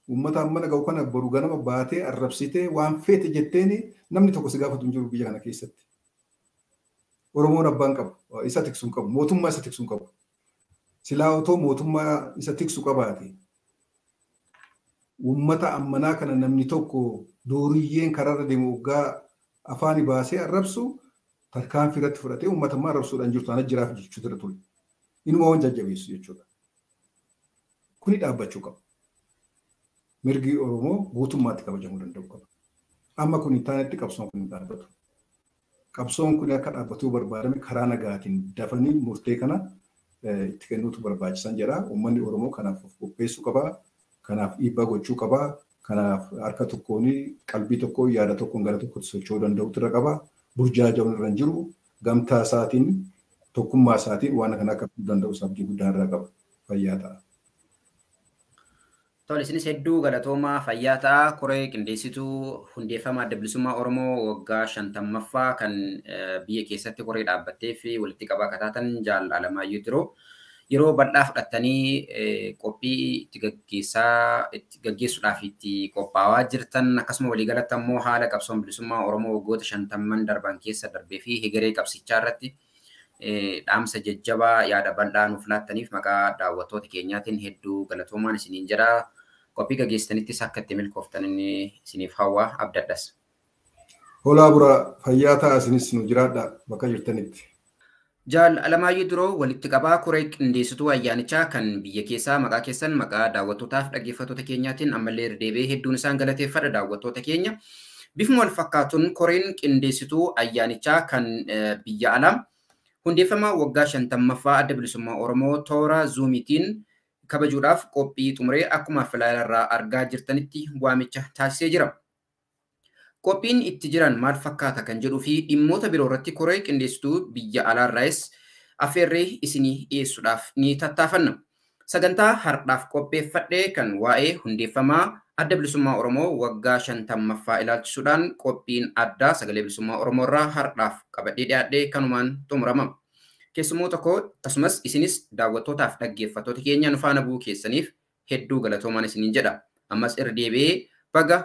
Uummata amma naga'u kana boru ganama baatee arrabsitee waan feete jetteeni namni tokko si gaafatu hin jiru biyya kana keessatti. Oromoon abbaan qabu, isa tiksu hin qabu, mootummaa isa tiksu hin qabu. Silaa otoo mootummaa isa tiksu qabaate uummata ammanaa kana namni tokko duuriyyeen karaarra deemu waggaa afaani baasee arrabsu tarkaanfii irratti fudhatee uummata ammaa arrabsuudhaan jirtu ana jiraaf jechuutu irra ture. Inuma waan jajjabeessu jechuudha. Kuni dhaabbachuu qaba. Mirgi Oromoo guutummaatti kabajamuu danda'u qaba. Amma kun hin taanetti qabsoon kun hin dhaabbatu. Qabsoon kun akka dhaabbatuu barbaadame karaa nagaatiin dafanii murtee kana itti kennuutu barbaachisan jedha. Uummanni Oromoo kanaaf of qopheessuu qaba. Kanaaf dhiibbaa gochuu qaba. Kanaaf harka tokkoon qalbii tokkoon yaada tokkoon gara tokkotti socho'uu danda'utu irra qaba. Burjaaja'uun irra hin jiru. Gamtaa isaatiin tokkummaa isaatiin waan kana akka danda'u abdii guddaa irraa qaba. Fayyaa ta'a. Tole, isinis hedduu galatoomaa, fayyaa ta'a. Koree qindeessituu hundeeffama Adda Bilisummaa Oromoo waggaa 50ffaa kan biyya keessatti koree dhaabbattee fi walitti qabaa akka taatan Jaal Alamaayyoo Tiroo yeroo bal'aa fudhattanii qophii itti gaggeessaa itti gaggeessuudhaaf itti qophaawaa jirtan, akkasuma waliigalatti ammoo haala qabsoon bilisummaa Oromoo waggoota 50n darban keessa darbee fi hegeree qabsichaa irratti dhaamsa jajjabaa yaada bal'aa nuuf laattaniif maqaa daawwattoota keenyaatiin hedduu galatoomaan isiniin jedha. Qophii gaggeessitanittis akka itti milkooftan inni isiniif hawwa, abdadhas. Holaa bura, fayyaa ta'a, isinis nu jiraadha bakka jirtanitti. Jaal Alamaayyoo Duroo, walitti qabaa koree qindeessituu ayyaanichaa kan biyya keessaa, maqaa keessan maqaa daawwattootaaf dhaggeeffattoota keenyaatiin ammallee irra deebi'ee hedduun isaan galateeffadha daawwattoota keenya. Bifuma wal fakkaatuun koreen qindeessituu ayyaanichaa kan biyya alaa hundeeffama waggaa 50ffaa Adda Bilisummaa Oromoo toora Zuumiitiin kabajuudhaaf qophii xumuree akkuma filaayirraa argaa jirtanitti waamicha taasisee jira. Qophiin itti jiran maal fakkaata kan jedhuu fi dhimmoota biroo irratti koree qindeessituu biyya alaarraayis affeerree isinii dhiyeessuudhaaf ni tattaafanna. Sagantaa har'aaf qopheeffadhee kan waa'ee hundeeffamaa Adda Bilisummaa Oromoo waggaa 50ffaa ilaalchisuudhaan qophiin addaa Sagalee Bilisummaa Oromoo irraa har'aaf qabadhee dhiyaadhee kanumaan xumurama. Keessummoota koo akkasumas isinis daawwattootaaf dhaggeeffattoota keenya nu faana bu'uu keessaniif hedduu galatoomaan isiniin jedha. Ammas irra deebi'ee baga